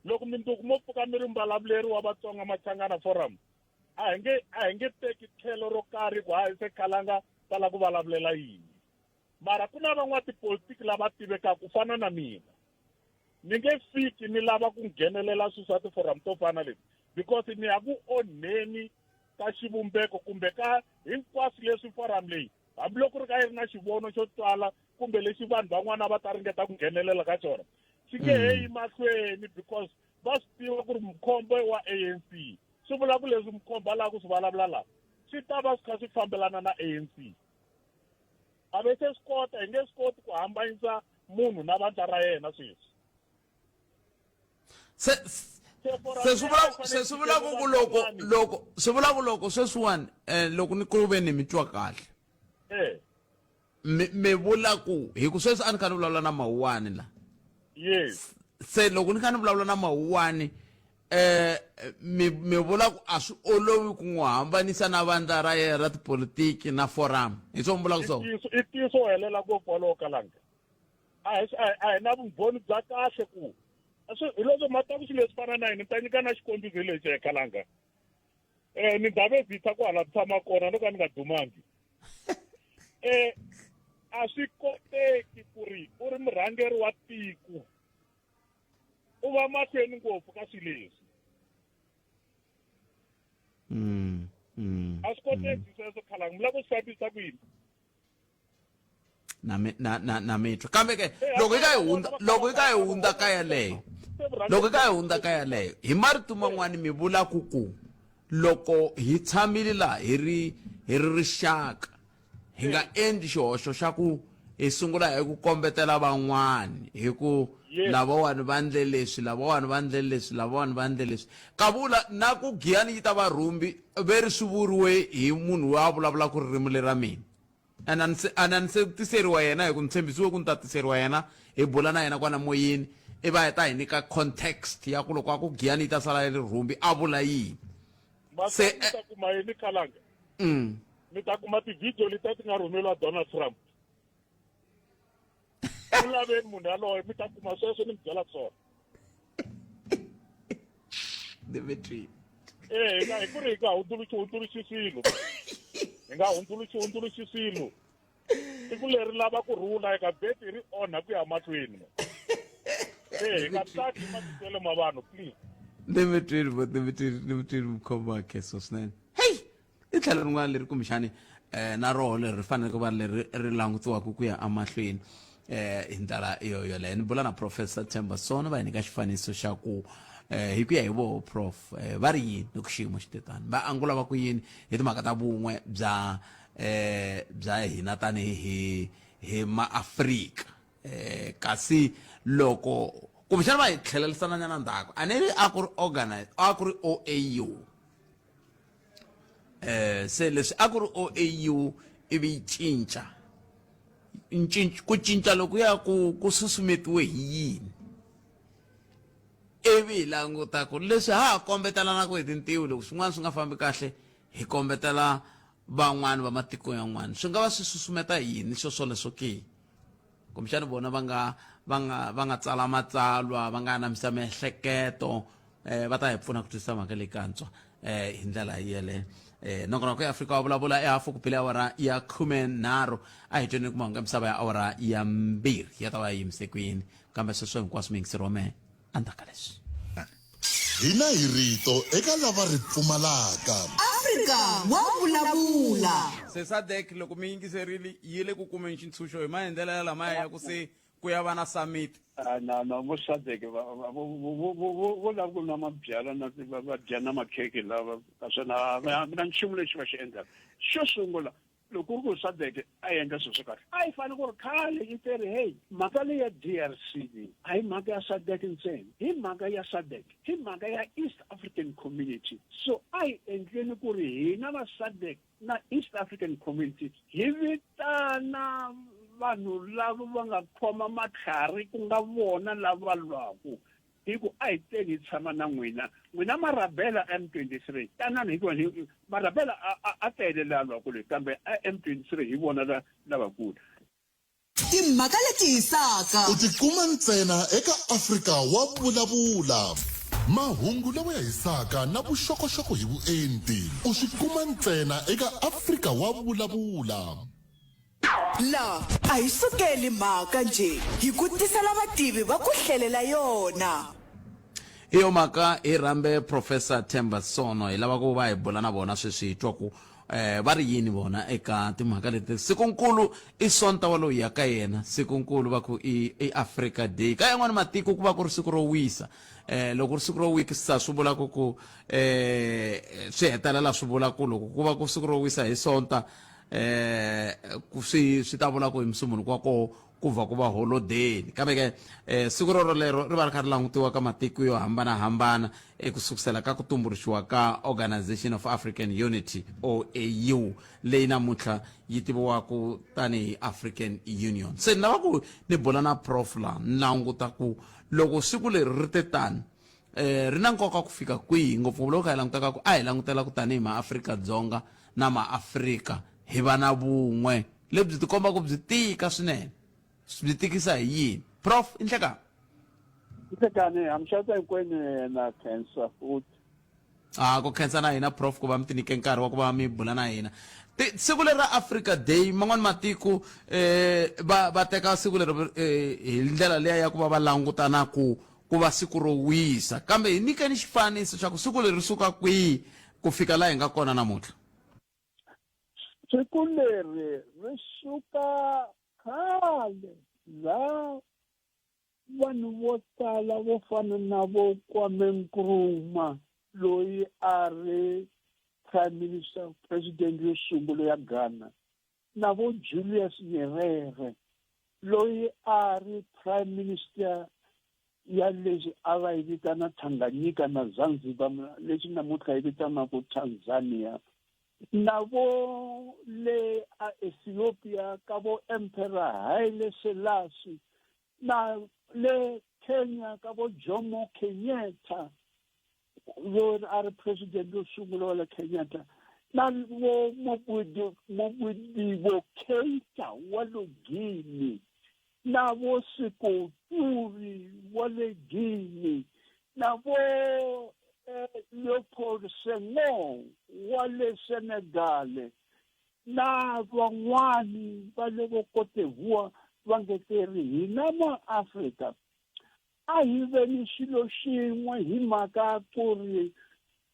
Loko mindzuku mo pfuka mi ri muvulavuleri wa Vatsonga Machangana Forum a hi nge a hi nge teki tlhelo ro karhi ku hayi se Khalanga va lava ku vulavulela yini. Mara ku na van'watipolitiki lava tivekaka ku fana na mina. Ni nge fiki ni lava ku nghenelela swilo swa tiforamu to fana leti because ni ya ku onheni ka xivumbeko kumbe ka hinkwaswo leswi forum leyi hambiloko ri ka yi ri na xivono xo twala kumbe lexi vanhu van'wana va ta ringeta ku nghenelela ka xona xi nge he yi mahlweni because va swi tiva ku ri mukhombo wa ANC swi vula ku leswi mukhombo a lava ku swi vulavula laha swi ta va swi kha swi fambelana na ANC a ve se swi kota hi nge swi koti ku hambanyisa munhu na vandla ra yena sweswi se se swi vula se swi vula ku loko loko swi vula ku loko sweswiwani eh, loko ni ku ve ni mi twa kahle eh mi mi vula ku hi ku sweswi a ni kha ni vulavula na mawuwani la yes se loko ni kha ni vulavula na mawuwani eh mi mi vula ku a swi olovi ku n'wi hambanisa na vandla ra yena ra tipolitiki na forum hi swona mi vulaka swona i ntiyiso wo helela ngopfu wolowo kalanga a hi a hi na vumbhoni bya kahle ku hi leswo mata ku swilo leswi fana na yini ni ta nyika na xikombiso hi lexi ekalanga um ni ndhavezitha ku hala tshama kona no ka ni nga dumangi um a swi koteki ku ri u ri murhangeri wa tiko u va mahlweni ngopfu ka swilo leswi mm, mm, a swi koteki sweswo khalanga mi lava ku swi fambisa ku yini na mi na na na mi twa kambe ke loko yi ka yi hundza loko yi ka yi hundza ka yaleyo loko yi ka yi hundza ka yaleyo hi marito man'wani mi vula ku ku loko hi tshamile laha hi ri hi ri rixaka hi nga endli xihoxo xa ku hi sungula hi ku kombetela van'wani hi ku lavawani va ndle leswi, lavawani va ndle leswi, lavawani va ndle leswi. Kavula na ku Giyani yi ta va rhumbi ve ri swi vuriwe hi munhu loyi a vulavulaka ririmi lera mina. And a ni se a ni se tiseriwa yena hi ku ni tshembisiwe ku ni ta tiseriwa yena hi bula na yena kwana moyeni ivi a ta hi nyika context ya ku loko a ku Giyani yi ta sala yi ri rhumbi a vula yini. Se mi ta kuma yini Khalanga? Mi ta kuma ti-video letiya ti nga rhumeriwa Donald Trump. U laveni munhu yaloye mi ta kuma sweswo ni mi byelaka swona. Dimitri. Eh, hi nga hi ku ri hi nga hundzuluxi hundzuluxi swilo. Hi nga hundzuluxi hundzuluxi swilo. Tiko leri lava ku rhula hi nga vheti hi ri onha ku ya mahlweni. Eh, hi nga tlangi hi matitwelo ma vanhu please. Dimitri, Dimitri, Dimitri mkhoma kheso swinene. Hey! I tlhelo rin'wana leri kumbexani um na roho leri ri faneleke ku va leri ri langutiwaka ku ya emahlweni um hi ndlela yo yoleyo. Ni bula na Professor Themba Sono, va hi nyika xifaniso xa ku um hi ku ya hi voho prof um va ri yini loko xiyimo xi te tani, va angula va ku yini hi timhaka ta vun'we bya um bya hina tanihi hi hi maAfrika. Um kasi loko kumbexana va hi tlhelerisana nyana ndzhaku, a ni ri a ku ri organize a ku ri OAU. Eh se leswi a ku ri OAU ivi yi cinca ncinci ku cinca lokuya ku ku susumetiwe hi yini ivi hi languta ku leswi ha ha kombetelana ku hi tintiho loko swin'wana swi nga fambi kahle hi kombetela van'wani va matiko yan'wana swi nga va swi susumeta yini swo swoleswo ke. Kumbexana vona va nga va nga va nga tsala matsalwa va nga anamisa miehleketo eh, va ta hi pfuna ku twisisa mhaka leyi kantswa eh, hi ndlela yeleyo. Eh, nongonoko ya Afrika wa vulavula ehafu ku bile awara ya 13 a hi tweni ku mahungu ya misava ya awara ya 2 ya ta va ya yimise kwini kambe sweswo hinkwaswo muyingiseri wa mehe endzhaku ka leswi. Hina hi rito eka lava ri pfumalaka. Afrika wa vulavula. Se SADC loko mi yingiserile yi le ku kumeni xintshunxo hi maendlelo ya lamaya ya ku se ku ya va na summit. Ah, na na vo SADC va va vo vo vo vo vo lava ku nwa mabyalwa na va va dya na makhekhe lava naswona a va na nchumu lexi va xi endlaka. Xo sungula loko ku ri ku SADC a yi endla swilo swa kahle a yi fanele ku ri khale yi teri hey mhaka leyi ya DRC leyi a hi mhaka ya SADC ntsena hi mhaka ya SADC hi mhaka ya East African Community so a hi endleni ku ri hina va SADC na East African Community hi vitana vanhu lava va nga khoma matlhari ku nga vona lava lwaku hi ku a hi teni hi tshama na n'wina n'wina marabela M23 tanani hikuva marabela a tele la lwaku leyi kambe a M23 hi vona la lavakulu. Timhaka leti hisaka. U ti kuma ntsena eka Afrika wa Vulavula. Mahungu lawa ya hisaka na vuxokoxoko hi vuenti u swi kuma ntsena eka Afrika wa Vulavula. La a hi sukeli mhaka njhe, hi ku tisela vativi va ku hlelela yona. Hi yo mhaka hi rhambe Professor Themba Sono, hi lava ku va hi bula na vona sweswi hi twa ku eh va ri yini vona eka timhaka leti. Sikunkulu i Sonta wa loyi ya ka yena, sikunkulu va ku i i Africa Day. Ka yan'wana matiko ku va ku ri siku ro wisa. Eh loko ri siku ro wisa swi vula ku ku eh swi hetelela swi vula ku loko ku va ku siku ro wisa hi Sonta eh ku swi swi ta vula ku hi Musumbhunuko wa koho ku va ku va holodeni. Kambe ke eh siku roro lero ri va ri kha ri langutiwa ka matiko yo hambanahambana eku sukusela ka ku tumbuluxiwa ka Organization of African Unity, OAU, leyi namuntlha yi tiviwaka tanihi African Union. Se ni lava ku ni bula na prof la ni languta ku loko siku leri ri te tani eh ri na nkoka ku fika kwihi, ngopfungopfu loko kha hi langutaka ku a hi langutela ku tanihi maAfrika-Dzonga na maAfrika hi va na vun'we lebyi tikombaka byi tika swinene. Byi tikisa hi yini? Prof, i nhlekani. Nhlekani, hamxata hinkwenu na khensa futhi. Ah, ku khensa na hina prof ku va mi tinike nkarhi wa ku va mi bula na hina. Siku leri ra Africa Day, man'wana matiko eh va va teka siku leri eh, hi ndlela liya ya ku va va languta na ku ku va siku ro wisa. Kambe hi nyikeni xifaniso xa ku siku leri ri suka kwihi ku fika laha hi nga kona namuntlha. Siku leri ri suka khale laha vanhu vo tala vo fana na vo Kwame Nkrumah loyi a ri Prime Minister, President yo sungula ya Ghana, na vo Julius Nyerere. loyi a ri prime minister ya leswi a va yi vitana Tanganyika na Zanzibar leswi namuntlha yi vitanaku Tanzania na vo le a Ethiopia ka vo Emperor Haile Selassie na le Kenya ka vo Jomo Kenyatta loyi a ri president yo sungula wa le Kenyatta na vo Mobodibo Keita wa le Guinea na vo Sekou Toure wa le Guinea na vo eh, Leopold Senghor wa le Senegal na van'wani va le vo Cote d'Ivoire va nge teri hina maAfrika a hi veni xilo xin'we hi mhaka ku ri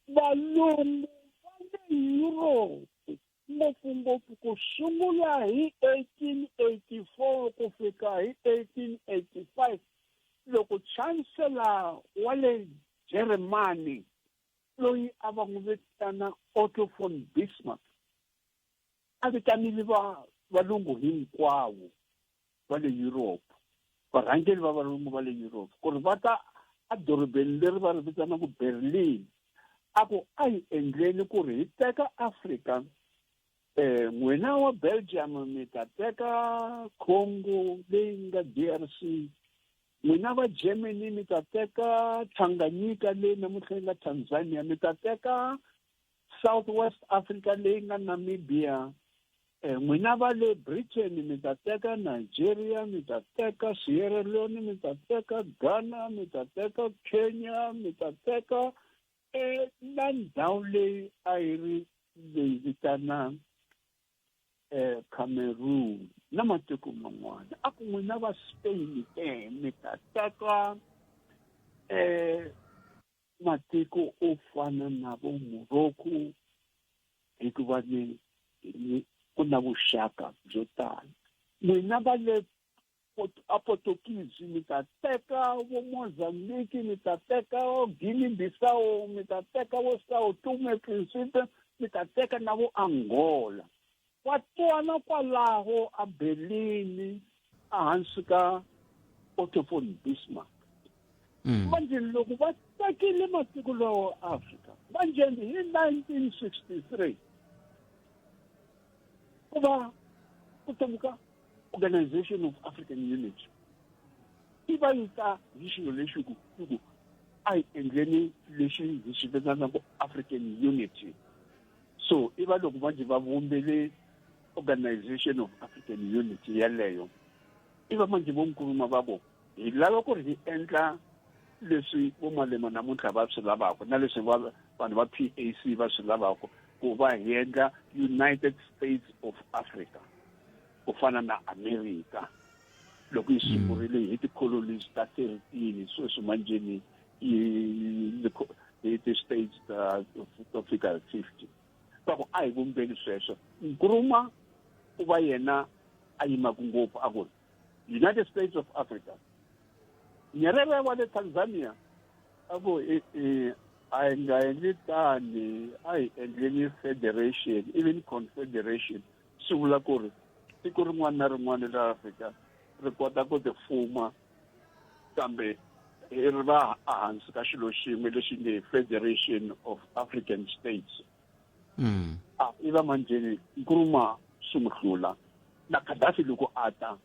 valungu va le Europe ngopfungopfu ku sungula hi 1884 ku fika hi 1885 loko chancellor wa le Germany loyi a va n'wi vitana Otto von Bismarck a vitanile va valungu hinkwavo va le Europe varhangeri va valungu va le Europe ku ri va ta edorobeni leri va ri vitanaka Berlin a ku a hi endleni ku ri hi teka Afrika eh n'wina wa Belgium mi ta teka Congo leyi nga DRC n'wina va Germany mi ta teka Tanganyika leyi namuntlha yi nga Tanzania mi ta teka South West Africa leyi nga Namibia eh, n'wina va le Britain mi ta teka Nigeria mi ta teka Sierra Leone mi ta teka Ghana mi ta teka Kenya mi ta teka eh, na ndhawu leyi a yi ri leyi vitana eh, Cameroon na matiko man'wana a ku n'wina va Spain ke mi ta teka eh, matiko o fana na vo Morocco hikuva ni ku na vuxaka byo tala n'wina va le a Portuguese mi ta teka vo Mozambique mi ta teka Guinea Bissau mi ta teka vo Sao Tome Principe mi ta teka na vo Angola va twana kwalaho a Berlin ehansi ka Otto von Bismarck mm. manje loko va tekile matiko lawa Afrika manje hi 1963 ku va ku tomuka Organization of African Unity yi va yi ta hi xilo lexi ku ku a hi endleni lexi hi xi vitanaka African Unity so i va loko manje va vumbele Organization of African Unity yeleyo i va manje vo Nkrumah va vo hi lava ku ri hi endla leswi vo Malema namuntlha va swi lavaka na leswi va vanhu va PAC va swi lavaka ku va hi endla United States of Africa ku fana na America loko yi sungurile hi ti-colonies ta 13 sweswi manjeni hi ti-states ta to fika 50 va ku a hi vumbeni sweswo Nkrumah u va yena a yimaka ngopfu a ku United States of Africa Nyerere wa le Tanzania a ku a hi nga endli tani a hi endleni federation even confederation swi vula ku ri tiko rin'wana na rin'wana ra Afrika ri kota ku tifuma kambe ri va ehansi ka xilo xin'we lexi nge Federation of African States mm. a i va manjheni Nkrumah swi n'wi hlula na Gaddafi loko a ta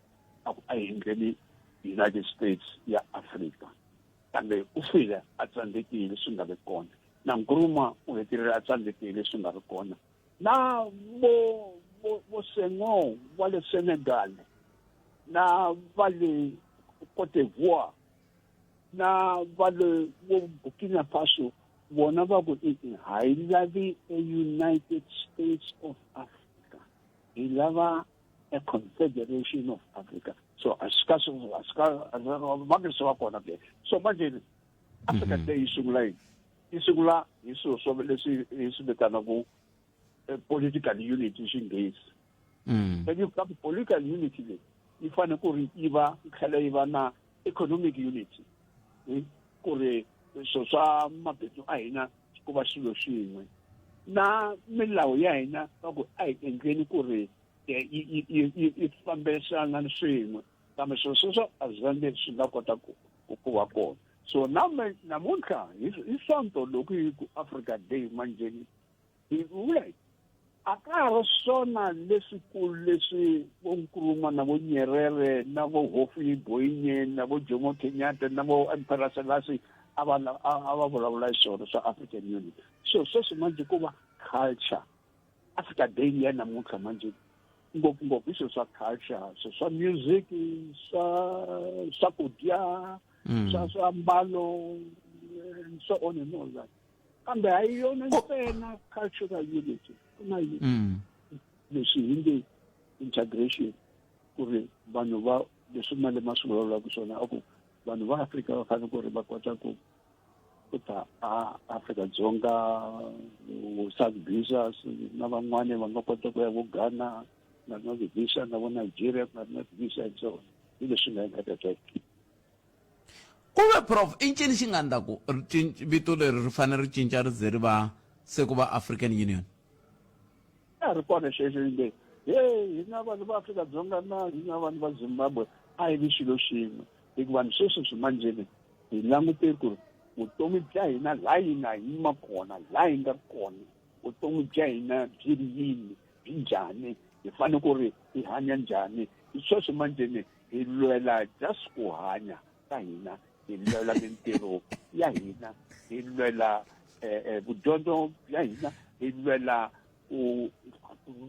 a ku a hi endleni United States ya Afrika kambe u file a tsandzekile swi nga vi kona na Nkrumah u hetelele a tsandzekile swi nga ri kona na vo vo vo Senghor wa le Senegal na va le Cote d'Ivoire na va le vo Burkina Faso vona va ku i ha yi lavi e United States of Africa hi lava a Confederation of Africa so a swi ka swi a swi ka va nge swi va kona ke so manje Africa mhm. Day yi sungula yini yi sungula hi swilo swo leswi hi swi vitanaka eh, political unity xinghezi mm. kambe political unity leyi yi fanele ku ri yi va yi tlhela yi va na economic unity hmm? ku ri swilo swa mabindzu a hina ku va xilo xin'we na milawu ya hina va ku a hi endleni ku ri eh, yi fambisana swin'we. Kambe swilo sweswo a swi zange swi nga kota ku ku va kona. So na namuntlha hi Sonto loko hi ku Africa Day manjeni hi vula a ka ha ri swona leswikulu leswi vo Nkrumah na vo Nyerere na vo Houphouët Boigny na vo Jomo Kenyatta na vo Emperor Selassie a va a va vulavula hi swona swa African Union. So sweswi manje ko va culture. Africa Day ya namuntlha manje ngopfungopfu i swilo swa culture, swilo swa music, swa swakudya, swa swiambalo and so on and all that. Kambe a hi yona ntsena cultural unity, ku na leswi hi nge integration, ku ri vanhu va leswi Malema swi vulavulaka swona a ku vanhu va Afrika va fanele ku ri va kota ku ku ta a Afrika-Dzonga, South Visas na van'wani va nga kota ku ya vo Ghana ku nga ri na ti-visa, na vo Nigeria ku nga ri na ti-visa and so on. Hi leswi nga endlaka sweswo. Ku ve prof i ncini xi nga ndla ku vito leri ri fanele ri cinca ri ze ri va se ku va African Union? Ya ri kona xexo yi nge he hina vanhu va Afrika-Dzonga na hina vanhu va Zimbabwe a hi vi xilo xin'we, hikuva ni sweswi swimanjeni hi langute ku ri vutomi bya hina laha hi nga yima kona, laha hi nga kona, vutomi bya hina byi ri yini, byi njhani, hi fanele ku ri hi hanya njhani. Sweswi manjeni hi lwela just ku hanya ka hina, hi lwela mintirho ya hina, hi lwela vudyondzo bya hina, hi lwela ku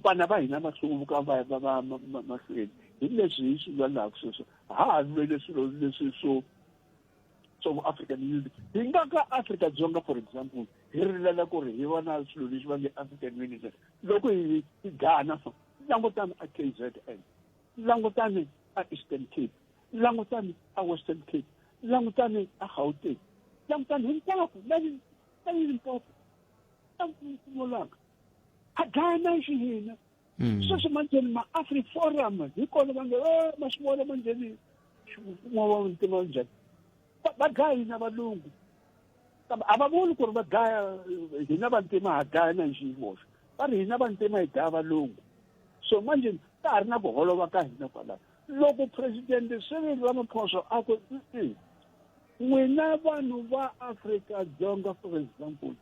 vana va hina va hluvuka va ya va va mahlweni. Hi leswi hi swi lwelaka sweswo, ha ha lwele swilo leswi swo swa African Unity. Hi nga ka Afrika-Dzonga for example, hi rilela ku ri hi va na swilo leswi va nge African Unity. Loko hi Ghana so, langutani a KZN, langutani a Eastern Cape, langutani a Western Cape, langutani a Gauteng, langutani hinkwako na na Limpopo, na Mpumalanga. Ha dlayana xi hina. Sweswi manjheni ma-Afri Forum hi kona va nge ma swi vona manjheni mfumo wa ntima njhani. Va dlaya hina valungu. Kambe a va vuli ku ri va dlaya hina vantima, ha dlayana hi xiyimo xo. Va ri hina vantima hi dlaya valungu. So manje ka ha ri na ku holova ka hina kwalaho. Loko President Cyril Ramaphosa a ku n'wina vanhu va Afrika-Dzonga for example,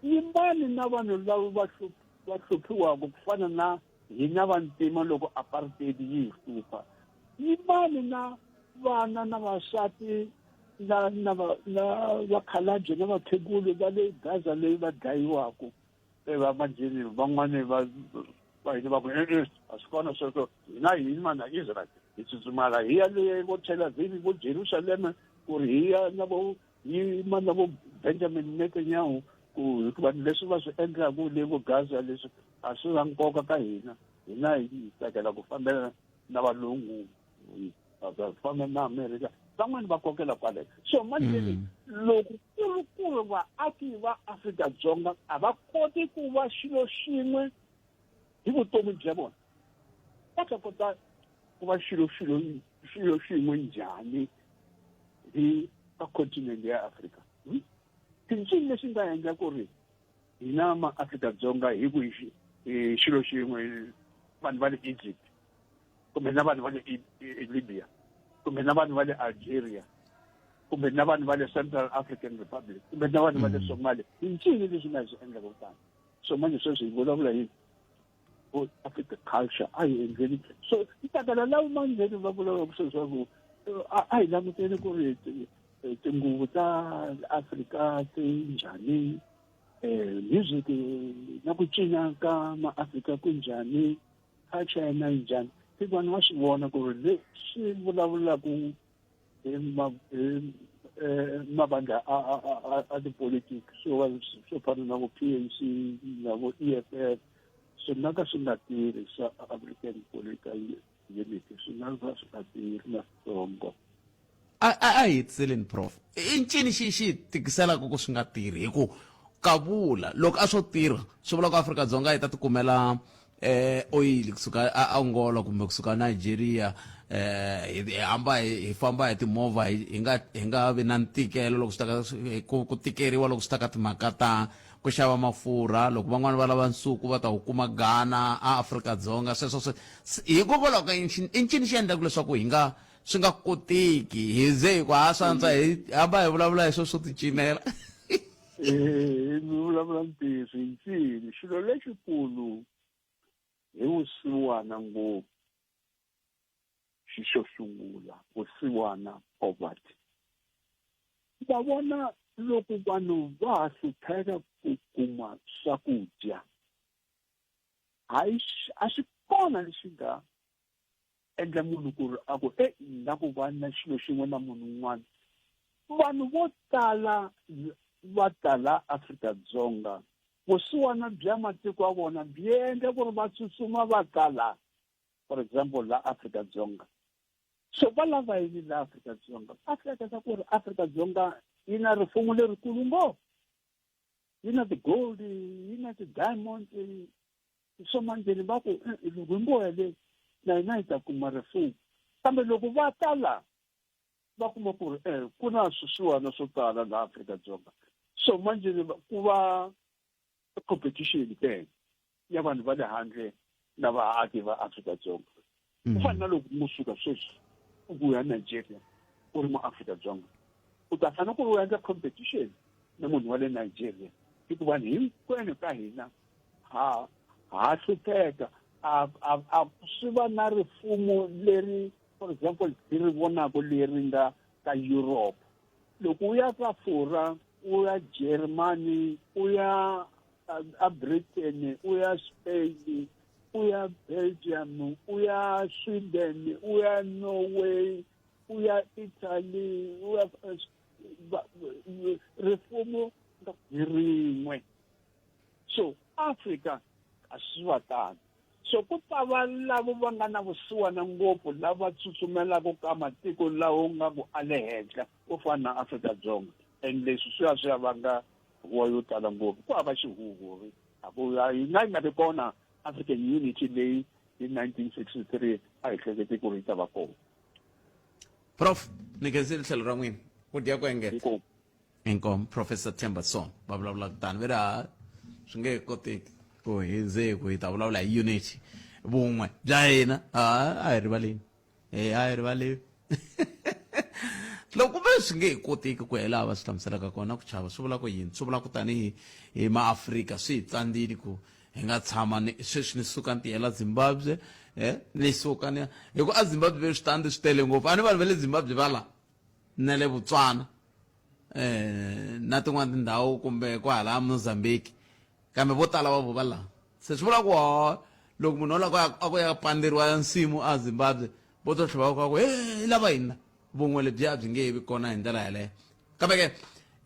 yimbani na vanhu lava va va hluphiwaka ku fana na hina vantima loko apartheid yi hi hlupha. Yimbani na vana na vasati na na va na vakhalabye na vakhegulu va le Gaza leyi va dlayiwaka. Va manjheni van'wani va va hina va ku e-e a swi kona sweswo, hina hi yima na Israel, hi tsutsumala hi ya le vo Tel Aviv, vo Jerusalema, ku ri hi ya na vo yima na vo Benjamin Netanyahu, ku hikuva leswi va swi endlaku le vo Gaza leswi a swi va nkoka ka hina, hina hi tsakela ku fambela na valungu, va famba na America, van'wani va kokela kwale. So manjheni loko ku ri ku ri vaaki va Afrika-Dzonga a va koti ku va xilo xin'we hi vutomi bya vona, va ta kota ku va xilo xilo xilo xin'we njhani hi ka continent ya Afrika? Tincini lexi nga endla ku ri hina ma Afrika-Dzonga hi ku hi xilo xin'we vanhu va le Egypt kumbe na vanhu va le Libya kumbe na vanhu va le Algeria kumbe na vanhu va le Central African Republic kumbe na vanhu va le Somalia, hi ncini leswi nga hi swi endlaka kutani? So manje sweswi hi vulavula hi Africa culture, a hi endleni so ntakala lava manjheni va vulavulaka sweswi swa ku a hi languteni ku ri tinguvu ta Afrika ti njhani, music na ku cina ka maAfrika ku njhani, culture ya hina yi njhani. Hi vanhu va swi vona ku ri leswi vulavulaka hi mavandla a tipolitiki swo swo fana na vo PAC na vo EFF swi nga ka swi nga tirhi swa African Political Unity, swi nga ka swi nga tirhi na switsongo. A hi hetiseleni prof, i ncini xi xi tikiselaka ku swi nga tirhi? Hi ku kavula loko a swo tirha swi vula ku Afrika-Dzonga yi ta tikumela oyili kusuka a Angola kumbe kusuka Nigeria, hi hamba hi famba hi timovha hi nga hi nga vi na ntikelo loko swi ta ka ku tikeriwa loko swi ta ka timhaka ta ku xava mafurha, loko van'wani va lava nsuku va ta wu kuma Ghana a Afrika-Dzonga. Sweswo swi hikokwalaho ka i ncini xi endlaka leswaku hi nga swi nga koteki hi ze hi ku ha swa antswa hi hamba hi vulavula hi swo swo ticinela Eh, mi vulavula ntiyiso hi ncini xilo lexikulu hi vusiwana ngopfu xi xo sungula vusiwana poverty va vona loko vanhu va ha hlupheka ku kuma swakudya hayi a xi kona lexi nga endla munhu ku ri a ku e ni la ku va na xilo xin'we na munhu un'wana vanhu vo tala va ta la Afrika-Dzonga vusiwana bya matiko ya vona byi endla ku ri va tsutsuma va ta la for example la Afrika-Dzonga so va lava yini la Afrika-Dzonga va hleketa ku ri Afrika-Dzonga yi na rifumo lerikulu ngopfu yi na ti-gold yi na ti-diamond swo manjheni va ku eh, loko hi ngo ya le na hina hi ta kuma rifumo kambe loko va ta la va kuma ku ri eh ku na swisiwana swo tala laha Afrika-Dzonga so manjheni ku va competition ke ya vanhu va le handle na vaaki va Afrika-Dzonga ku fana na loko mo suka sweswi u ku ya Nigeria u ri muAfrika-Dzonga u ta fanele ku ri u endla competition na munhu wa le Nigeria hikuva hinkwenu ka hina ha ha hlupheka a a a swi va na rifumo leri for example hi ri vonaka leri nga ka Europe loko u ya ka Fura u ya Germany u ya a Britain u ya Spain u ya Belgium u ya Sweden u ya Norway u ya Italy u ya rifumo hi rin'we so Africa a swi va tano so ku ta va lavo va nga na vusiwana ngopfu lava tsutsumelaka ka matiko lawo nga ku a le henhla ku fana na Afrika-Dzonga and leswi swi ya swi ya vanga huwa yo tala ngopfu ku hava xihuhuri a ku yi nga yi nga vi kona African Unity leyi hi 1963 a hi hlekete ku ri yi ta va kona prof ni khensile tlhelo ra n'wina ku dya ku engeta inkomu professor Themba Son va vulavulaka tano ve ri ha swi nge koteki ku hi ze ku hi ta vulavula hi unity vun'we bya hina a a hi rivaleni e a hi rivaleni loko kumbe swi nge he koteki ku hela va swi hlamuselaka kona ku chava swi vula ku yini swi vula ku tanihi hi maafrika swi hi tsandzile ku hi nga tshama ni sweswi ni suka ni tiyela zimbabwe eh ni suka ni hi ku a zimbabwe switandi swi tele ngopfu a ni vanhu va le zimbabwe va la na le botswana eh na tin'wana tindhawu kumbe kwahala mozambique kambe vo tala va vo va laha se swi vula ku ho loko munhu o lava a ku ya pandzeriwa nsimu a zimbabwe vo to tlhela va ku he i lava hina vun'we lebyiya byi nge vi kona hi ndlela yeleyo kambe ke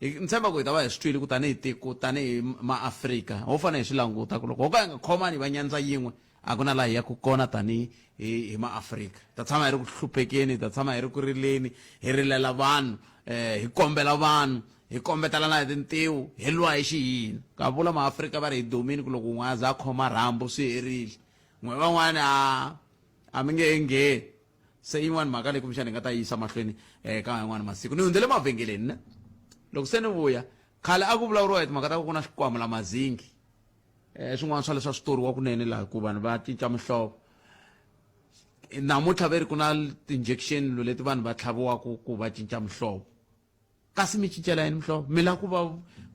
ni tshemba ku hi ta va hi swi twile ku tanihi tiko tanihi maafrika ho fanele hi swi languta ku loko ho ka hi nga khomani hi va nyandza yin'we a ku na laha hi yaka kona tanihi hi hi maafrika hi ta tshama hi ri ku hluphekeni hi ta tshama hi ri ku rileni hi rilela vanhu um hi kombela vanhu hi kombetelana hi tintiho hi lwa hi xiyini ka vula maafrika va ri hi dumini ku loko un'we a za a khoma rhambu swi herile n'we van'wani a a mi nge he ngheni se yin'wani mhaka leyi kumbexana hi nga ta yisa mahlweni um ka yin'wani masiku ni hundzele mavhengeleni ne loko se ni vuya khale a ku vulavuriwa hi timhaka ta ku ku na xikwamula mazingi um swin'wana swa leswi a swi toriwa kunene laha ku vanhu va cinca mihlovo namuntlha ve ri ku na ti-injection leti vanhu va tlhaviwaka ku va cinca mihlovo kasi mi cincela yini mihlovo mi lava ku va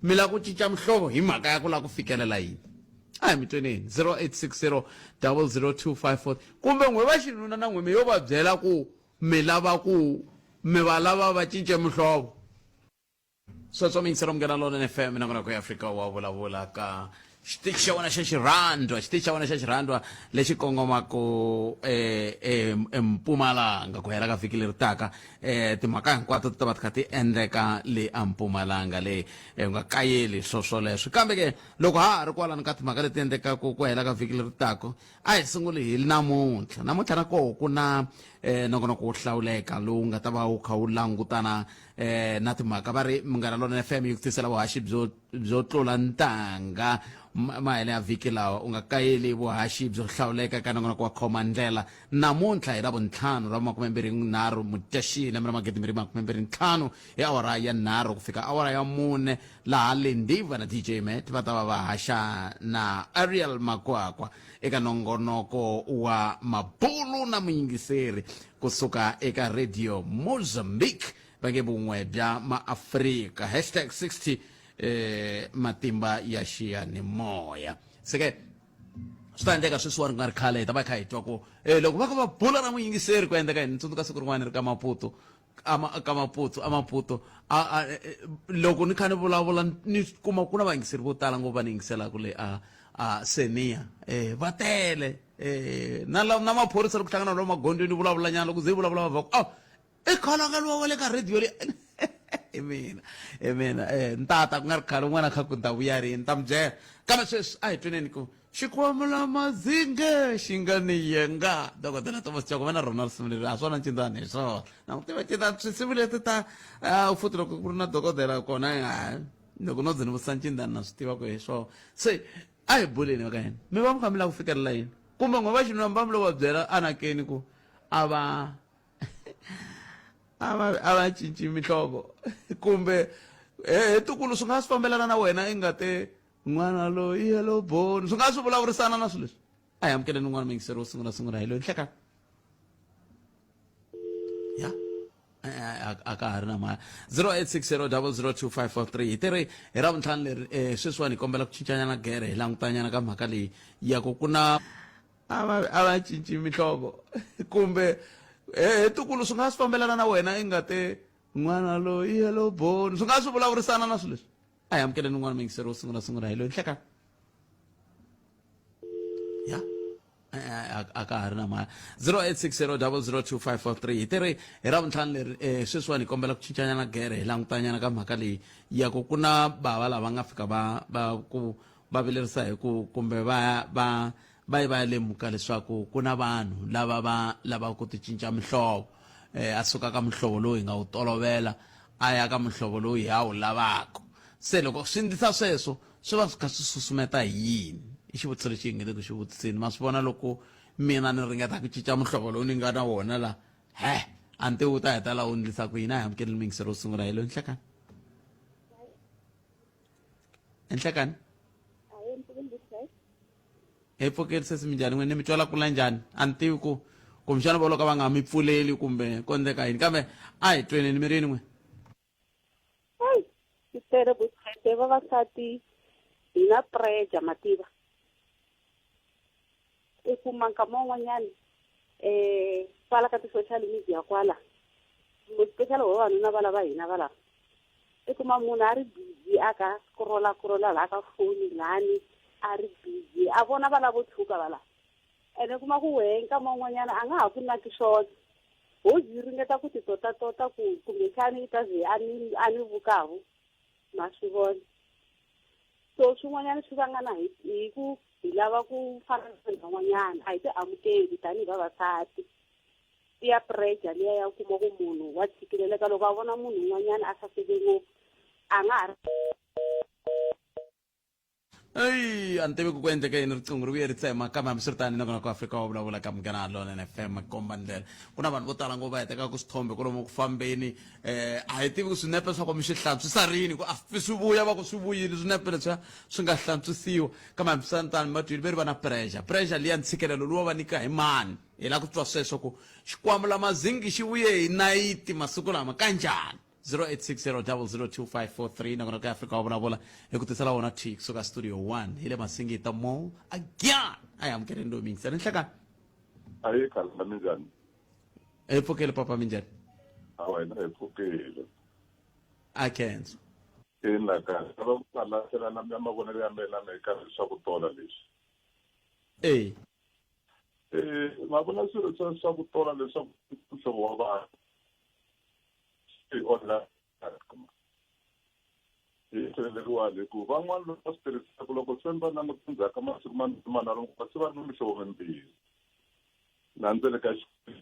mi lava ku cinca mihlovo hi mhaka ya ku lava ku fikelela yini a hi mi tweneni 0860 00254 kumbe n'we va xinuna na n'we mi yo va byela ku mi lava ku mi va lava va cince mihlovo sweswo miyingiselo munghana lonene fm nongonoko ya afrika wa vulavula ka xitichi xa wena xa xirhandwa xitichi xa wena xa xirhandwa lexi kongomaka empumalanga ku hela ka vhiki leri taka um timhaka hinkwato ti ta va ti kha ti endleka le empumalanga le u nga kayeli swo swoleswo kambe ke loko ha ha ri kwalano ka timhaka leti endlekaka ku hela ka vhiki leri taka a hi sunguli hi namuntlha namuntlha na koho ku na um nongonoko wo hlawuleka lowu nga ta va wu kha wu langutana um na timhaka va ri munghana lonene fm yi ku tisela vuhaxi byo byo tlula ntangha mahele ya vhiki lawa u nga kayeli vuhaxi byo hlawuleka ka nongonoko wa khoma ndlela namuntlha hi ravuntlhanu ra 23 mudyaxihi lembe ra 2025 hi awara ya nharhu ku fika awara ya mune laha Lindiva na DJ Matt va ta va va haxa na Ariel Makwakwa eka nongonoko wa mabulu na muyingiseri kusuka eka Radio Mozambique va nge vun'we bya maafrika hashtag 60 eh, matimba ya xiyanimoya se ke swi ta endleka sweswiwani ku nga ri khale hi ta va hi kha hi twa ku eh, loko va kha va bula na muyingiseri ku endleka yini tsundzuka siku rin'wana ri ka maputo ka maputo a maputo a, a, eh, loko ni kha ni vulavula ni kuma ku na vayingiseri vo tala ngopfu va ni yingiselaka le a a seniya eh, va tele eh, na, na maphorisa loko hlangana na magondzweni vulavulanyana loko ze vulavula va va ku oh, i kholonga luwa wa le ka radio le i mina i mina eh ntata ku nga ri khale un'wana kha ku ta vuya rini ni ta mi byela kambe sweswi a hi tweneni ku xikwembu mazinge xi nga ni yenga dokodela thomas choko va na rona risimu leri a swona ncindani hi swona na ku tiva ncindani tinsimu leti ta futhi loko ku ri na dokodela kona loko no ze ni vutisa ncindani na swi tiva ku hi swona se a hi buleni ka yena mi va mi kha mi lava ku fikelela yini kumbe n'we va xinuna mi va mi lo va byela anakeni ku a va a va a va cinci mihlovo kumbe he tukulu swi nga swi fambelana na wena i nga te n'wana loyi hello boni swi nga swi vulavurisana na swilo leswi a hi amukeleni un'wana muyingiseri wo sungula sungula hi loyi nhlekani ya a ka ha ri na mali 0860002543 hi tiri hi ravuntlhanu leri um sweswiwani hi kombela ku cincanyana gere hi langutanyana ka mhaka leyi ya ku ku na a va a va cinci mihlovo kumbe he tukulu swi nga swi fambelana na wena i nga te n'wana loyi hello boni swi nga swi vulavurisana na swilo leswi a hi amukeleni un'wana muyingiseri wo sungula sungula hi loyi nhlekani ya a ka ha ri na mali 0860002543 hi tiri hi ravuntlhanu leri um sweswiwani hi kombela ku cincanyana gere hi langutanyana ka mhaka leyi ya ku ku na bava lava nga fika va va ku va vilerisa hi ku kumbe va va va yi va ya lemuka leswaku ku na vanhu lava va lavaka ku ti cinca mihlovo eh, a suka ka muhlovo lowu hi nga wu tolovela a ya ka muhlovo lowu hi a wu lavaka se loko swi ndlisa sweswo swi va swi kha swi susumeta hi yini i xivutiso lexi hi nge le ku xi vutiseni ma swi vona loko mina ni ringeta ku cinca muhlovo lowu ni nga na wona la he a ni tivi wu ta heta la wu ndlisa ku yini a hi amukeleni muyingiseri wo sungula hi loyi nhlekani enhlekani hi pfukeli sesi minjhani n'wina mi twela kula njhani a ni tivi ku kumbexana vo loko va nga mi pfuleli kumbe ko endleka yini kambe a hi tweneni mi rini n'we Hey, swi tele vukhete vavasati hi na pressure mativa i kuma nkama wun'wanyana um kwala ka ti-social media kwala especially vavanuna va lava hina va lava i kuma munhu a ri busy a ka scrolla scrolla laha ka foni lani a ri busy a vona va lavo tshuka va lava ene kuma ku wehe nkama wun'wanyana a nga ha ku naki swona ho zi ringeta ku ti totatota ku kumbexani i ta ze a ni a ni vukavu ma swi vona so swin'wanyana swi vangana hi hi ku hi lava ku fana na vanhu van'wanyana a hi ti amukeli tanihi vavasati i ya pressure liya ya kuma ku munhu wa tshikileleka loko a vona munhu un'wanyana a saseke ngopfu a nga ha ri eyi a ni tivi ku ku endleke yini riqingho ri vuye ri tsema kambe hambiswiritano nakona ku afrika wa vulavula ka munghana lonene fm komba ndlela ku na vanhu vo tala ngopfu va hetekaka swithombe kwalomu ku fambeni um a hi tivi ku swinepe swa ko mi swi hlantswisa rini ku a swi vuya va ku swi vuyile swinepe leswiya swi nga hlantswisiwa kambe hambiswiritano ma twile ve ri va na pressure pressure liya ntshikelelo luwa va nyika hi mani hi lava ku twa sweswo ku xikwambu la mazingi xi vuye hi nayiti masiku lama kanjhani 0860002543 nakona ka afrika wa vulavula hi ku tisela wona t kusuka studio 1 hi le masingita mall again a hi amukeleni loyi mingisela nhlekani ayi khala minjhani hi pfukile papa minjhani a wena hi pfukile a khensa ina kahle lava ku nga lahlela na mavonelo ya mina me ka swa ku tola leswi e Eh, ma vona swilo swa swa ku tola leswaku muhlovo wa vanhu swi onha hi sirheleriwani hi ku van'wana loko va swi tirhisaka loko se va languta endzhaku ka masiku mambirhi manharhu va se va ri na mihlovo mimbirhi na ndzeni ka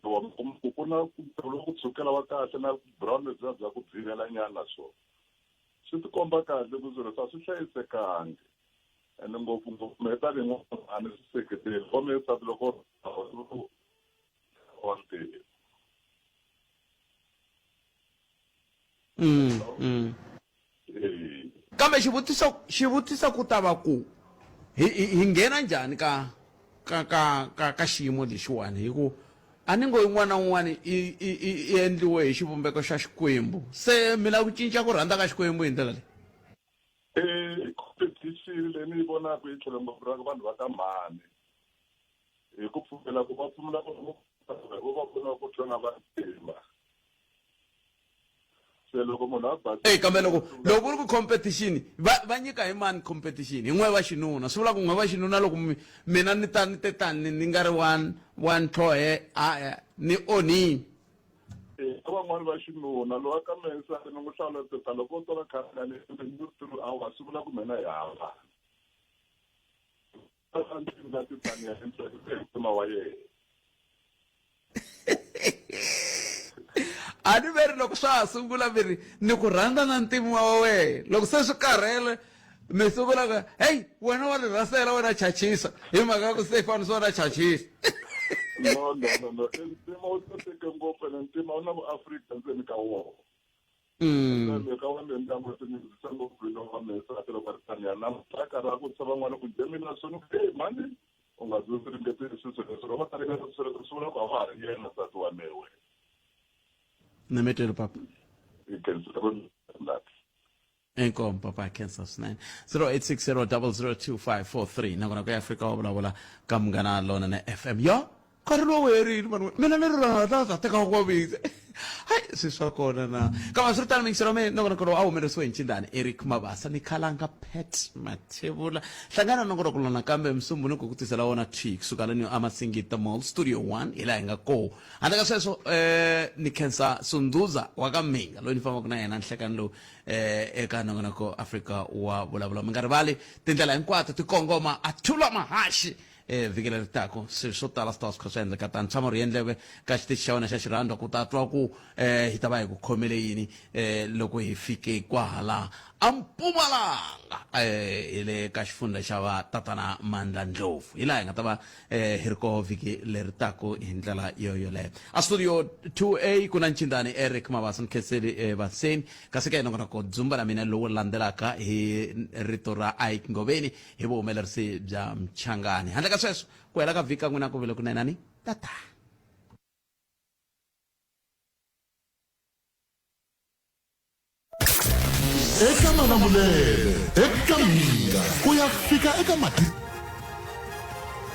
wa kuma ku ku na lowu ku tshukela wa kahle na brown lebyiya bya ku byivelanyana so Swi tikomba kahle ku swilo a swi hlayisekangi ene ngopfungopfu mehe tanihi n'wana a ni swi seketeli wa mehe nsati loko wa ntirho. Mm, mm. Kambe xivutiso xivutiso ku ta va ku hi hi nghena njhani ka ka ka ka ka xiyimo lexiwani hi ku a ni ngo yin'wana na un'wana i i i endliwe hi xivumbeko xa Xikwembu se mi lava ku cinca ku rhandza ka Xikwembu hi ndlela leyi. I competition leyi ni yi vonaka yi tlhelo ngopfu ra vanhu va ka mhani hi ku pfumela ku va pfumela ku vo va vona ku tlanga vantima se loko munhu a basa Ey kambe loko loko ku ri ku competition va va nyika hi mani competition hi n'we va xinuna swi vula ku n'we va xinuna loko mina ni ta ni te tani ni nga ri wa wa ntlhohe a ni onhini. Ka van'wani va xinuna lowa ka mehe nsati ni n'wi hlawula tata loko o tola khale ni ni three hours swi vula ku mina hi hambana a ndzi nga ti taniya ntima wa yena. A ni ve ri loko swa ha sungula mi ri ni ku rhandza na ntima wa wena loko se swi karhele mi sungula ku heyi wena wa ni rhasela wena chachisa hi mhaka ya ku se fanisiwa na chachisa. No no no no i ntima wu saseke ngopfu ene ntima wu na vuAfrika ndzeni ka wona. Kambe ka wa mehe ndyangu wa tinyungubyisa ngopfu hi lowa wa mehe nsati loko a ri taniya namuntlha a karhi a vutisa van'wana ku njhe mina swi ni ku heyi mhani u nga zi u swi ringetile swilo swoleswo loko va ta ringeta swilo swoleswo swi vula ku a wa ha ri yena nsati wa mehe wena. Ni papa. Hi khensile ku Inkomu papa khensa swinene 0860002543 nakona ku ya Afrika wa vulavula ka munghana lona na FM yo nkarhi lowu herile mani mina ni ri rona ta teka ku vavisa hayi swi swa kona na kambe swi ri tano mingiselo mina nongonoko lowu a humelerisiwe hi ncindani Eric Mabasa ni khalanga Pat Mathebula hlangana nongonoko lowu nakambe Musumbhunuku ku tisela wona thwi kusuka lani aMasingita Mall Studio 1 hi laha hi nga koho handle ka sweswo um ni khensa Sunduza wa ka Mhinga loyi ni fambaka na yena nhlekani lowu eh, eka nongonoko Afrika wa vulavula mi nga rivali tindlela hinkwato ti kongoma a thula mahaxi eh, vhiki leri tako swilo swo tala swi ta va swi kha swi endleka tani tshama ri endleke ka xitichi xa wena xa xirhandwa ku ta twa ku eh, hi ta va hi ku khomele yini eh, loko hi fike kwahala a Mpumalanga eh, hi le ka xifundza xa va tatana Mandla Ndlovu hi laha hi nga ta va eh, hi ri koho vhiki leri tako hi ndlela yo yoleyo a studio 2a ku na ncindani Eric Mabasa ni khenseli eh, Vaseni kasi ka nongonoko dzumba la mina lowu landzelaka hi rito ra Ike Ngoveni hi vuhumelerisi bya Mchangani handle ka sweswo ku hela ka vhiki ka n'wina ku vile kunenani tata. Eka Malamulele, eka Mhinga, ku ya fika eka mati.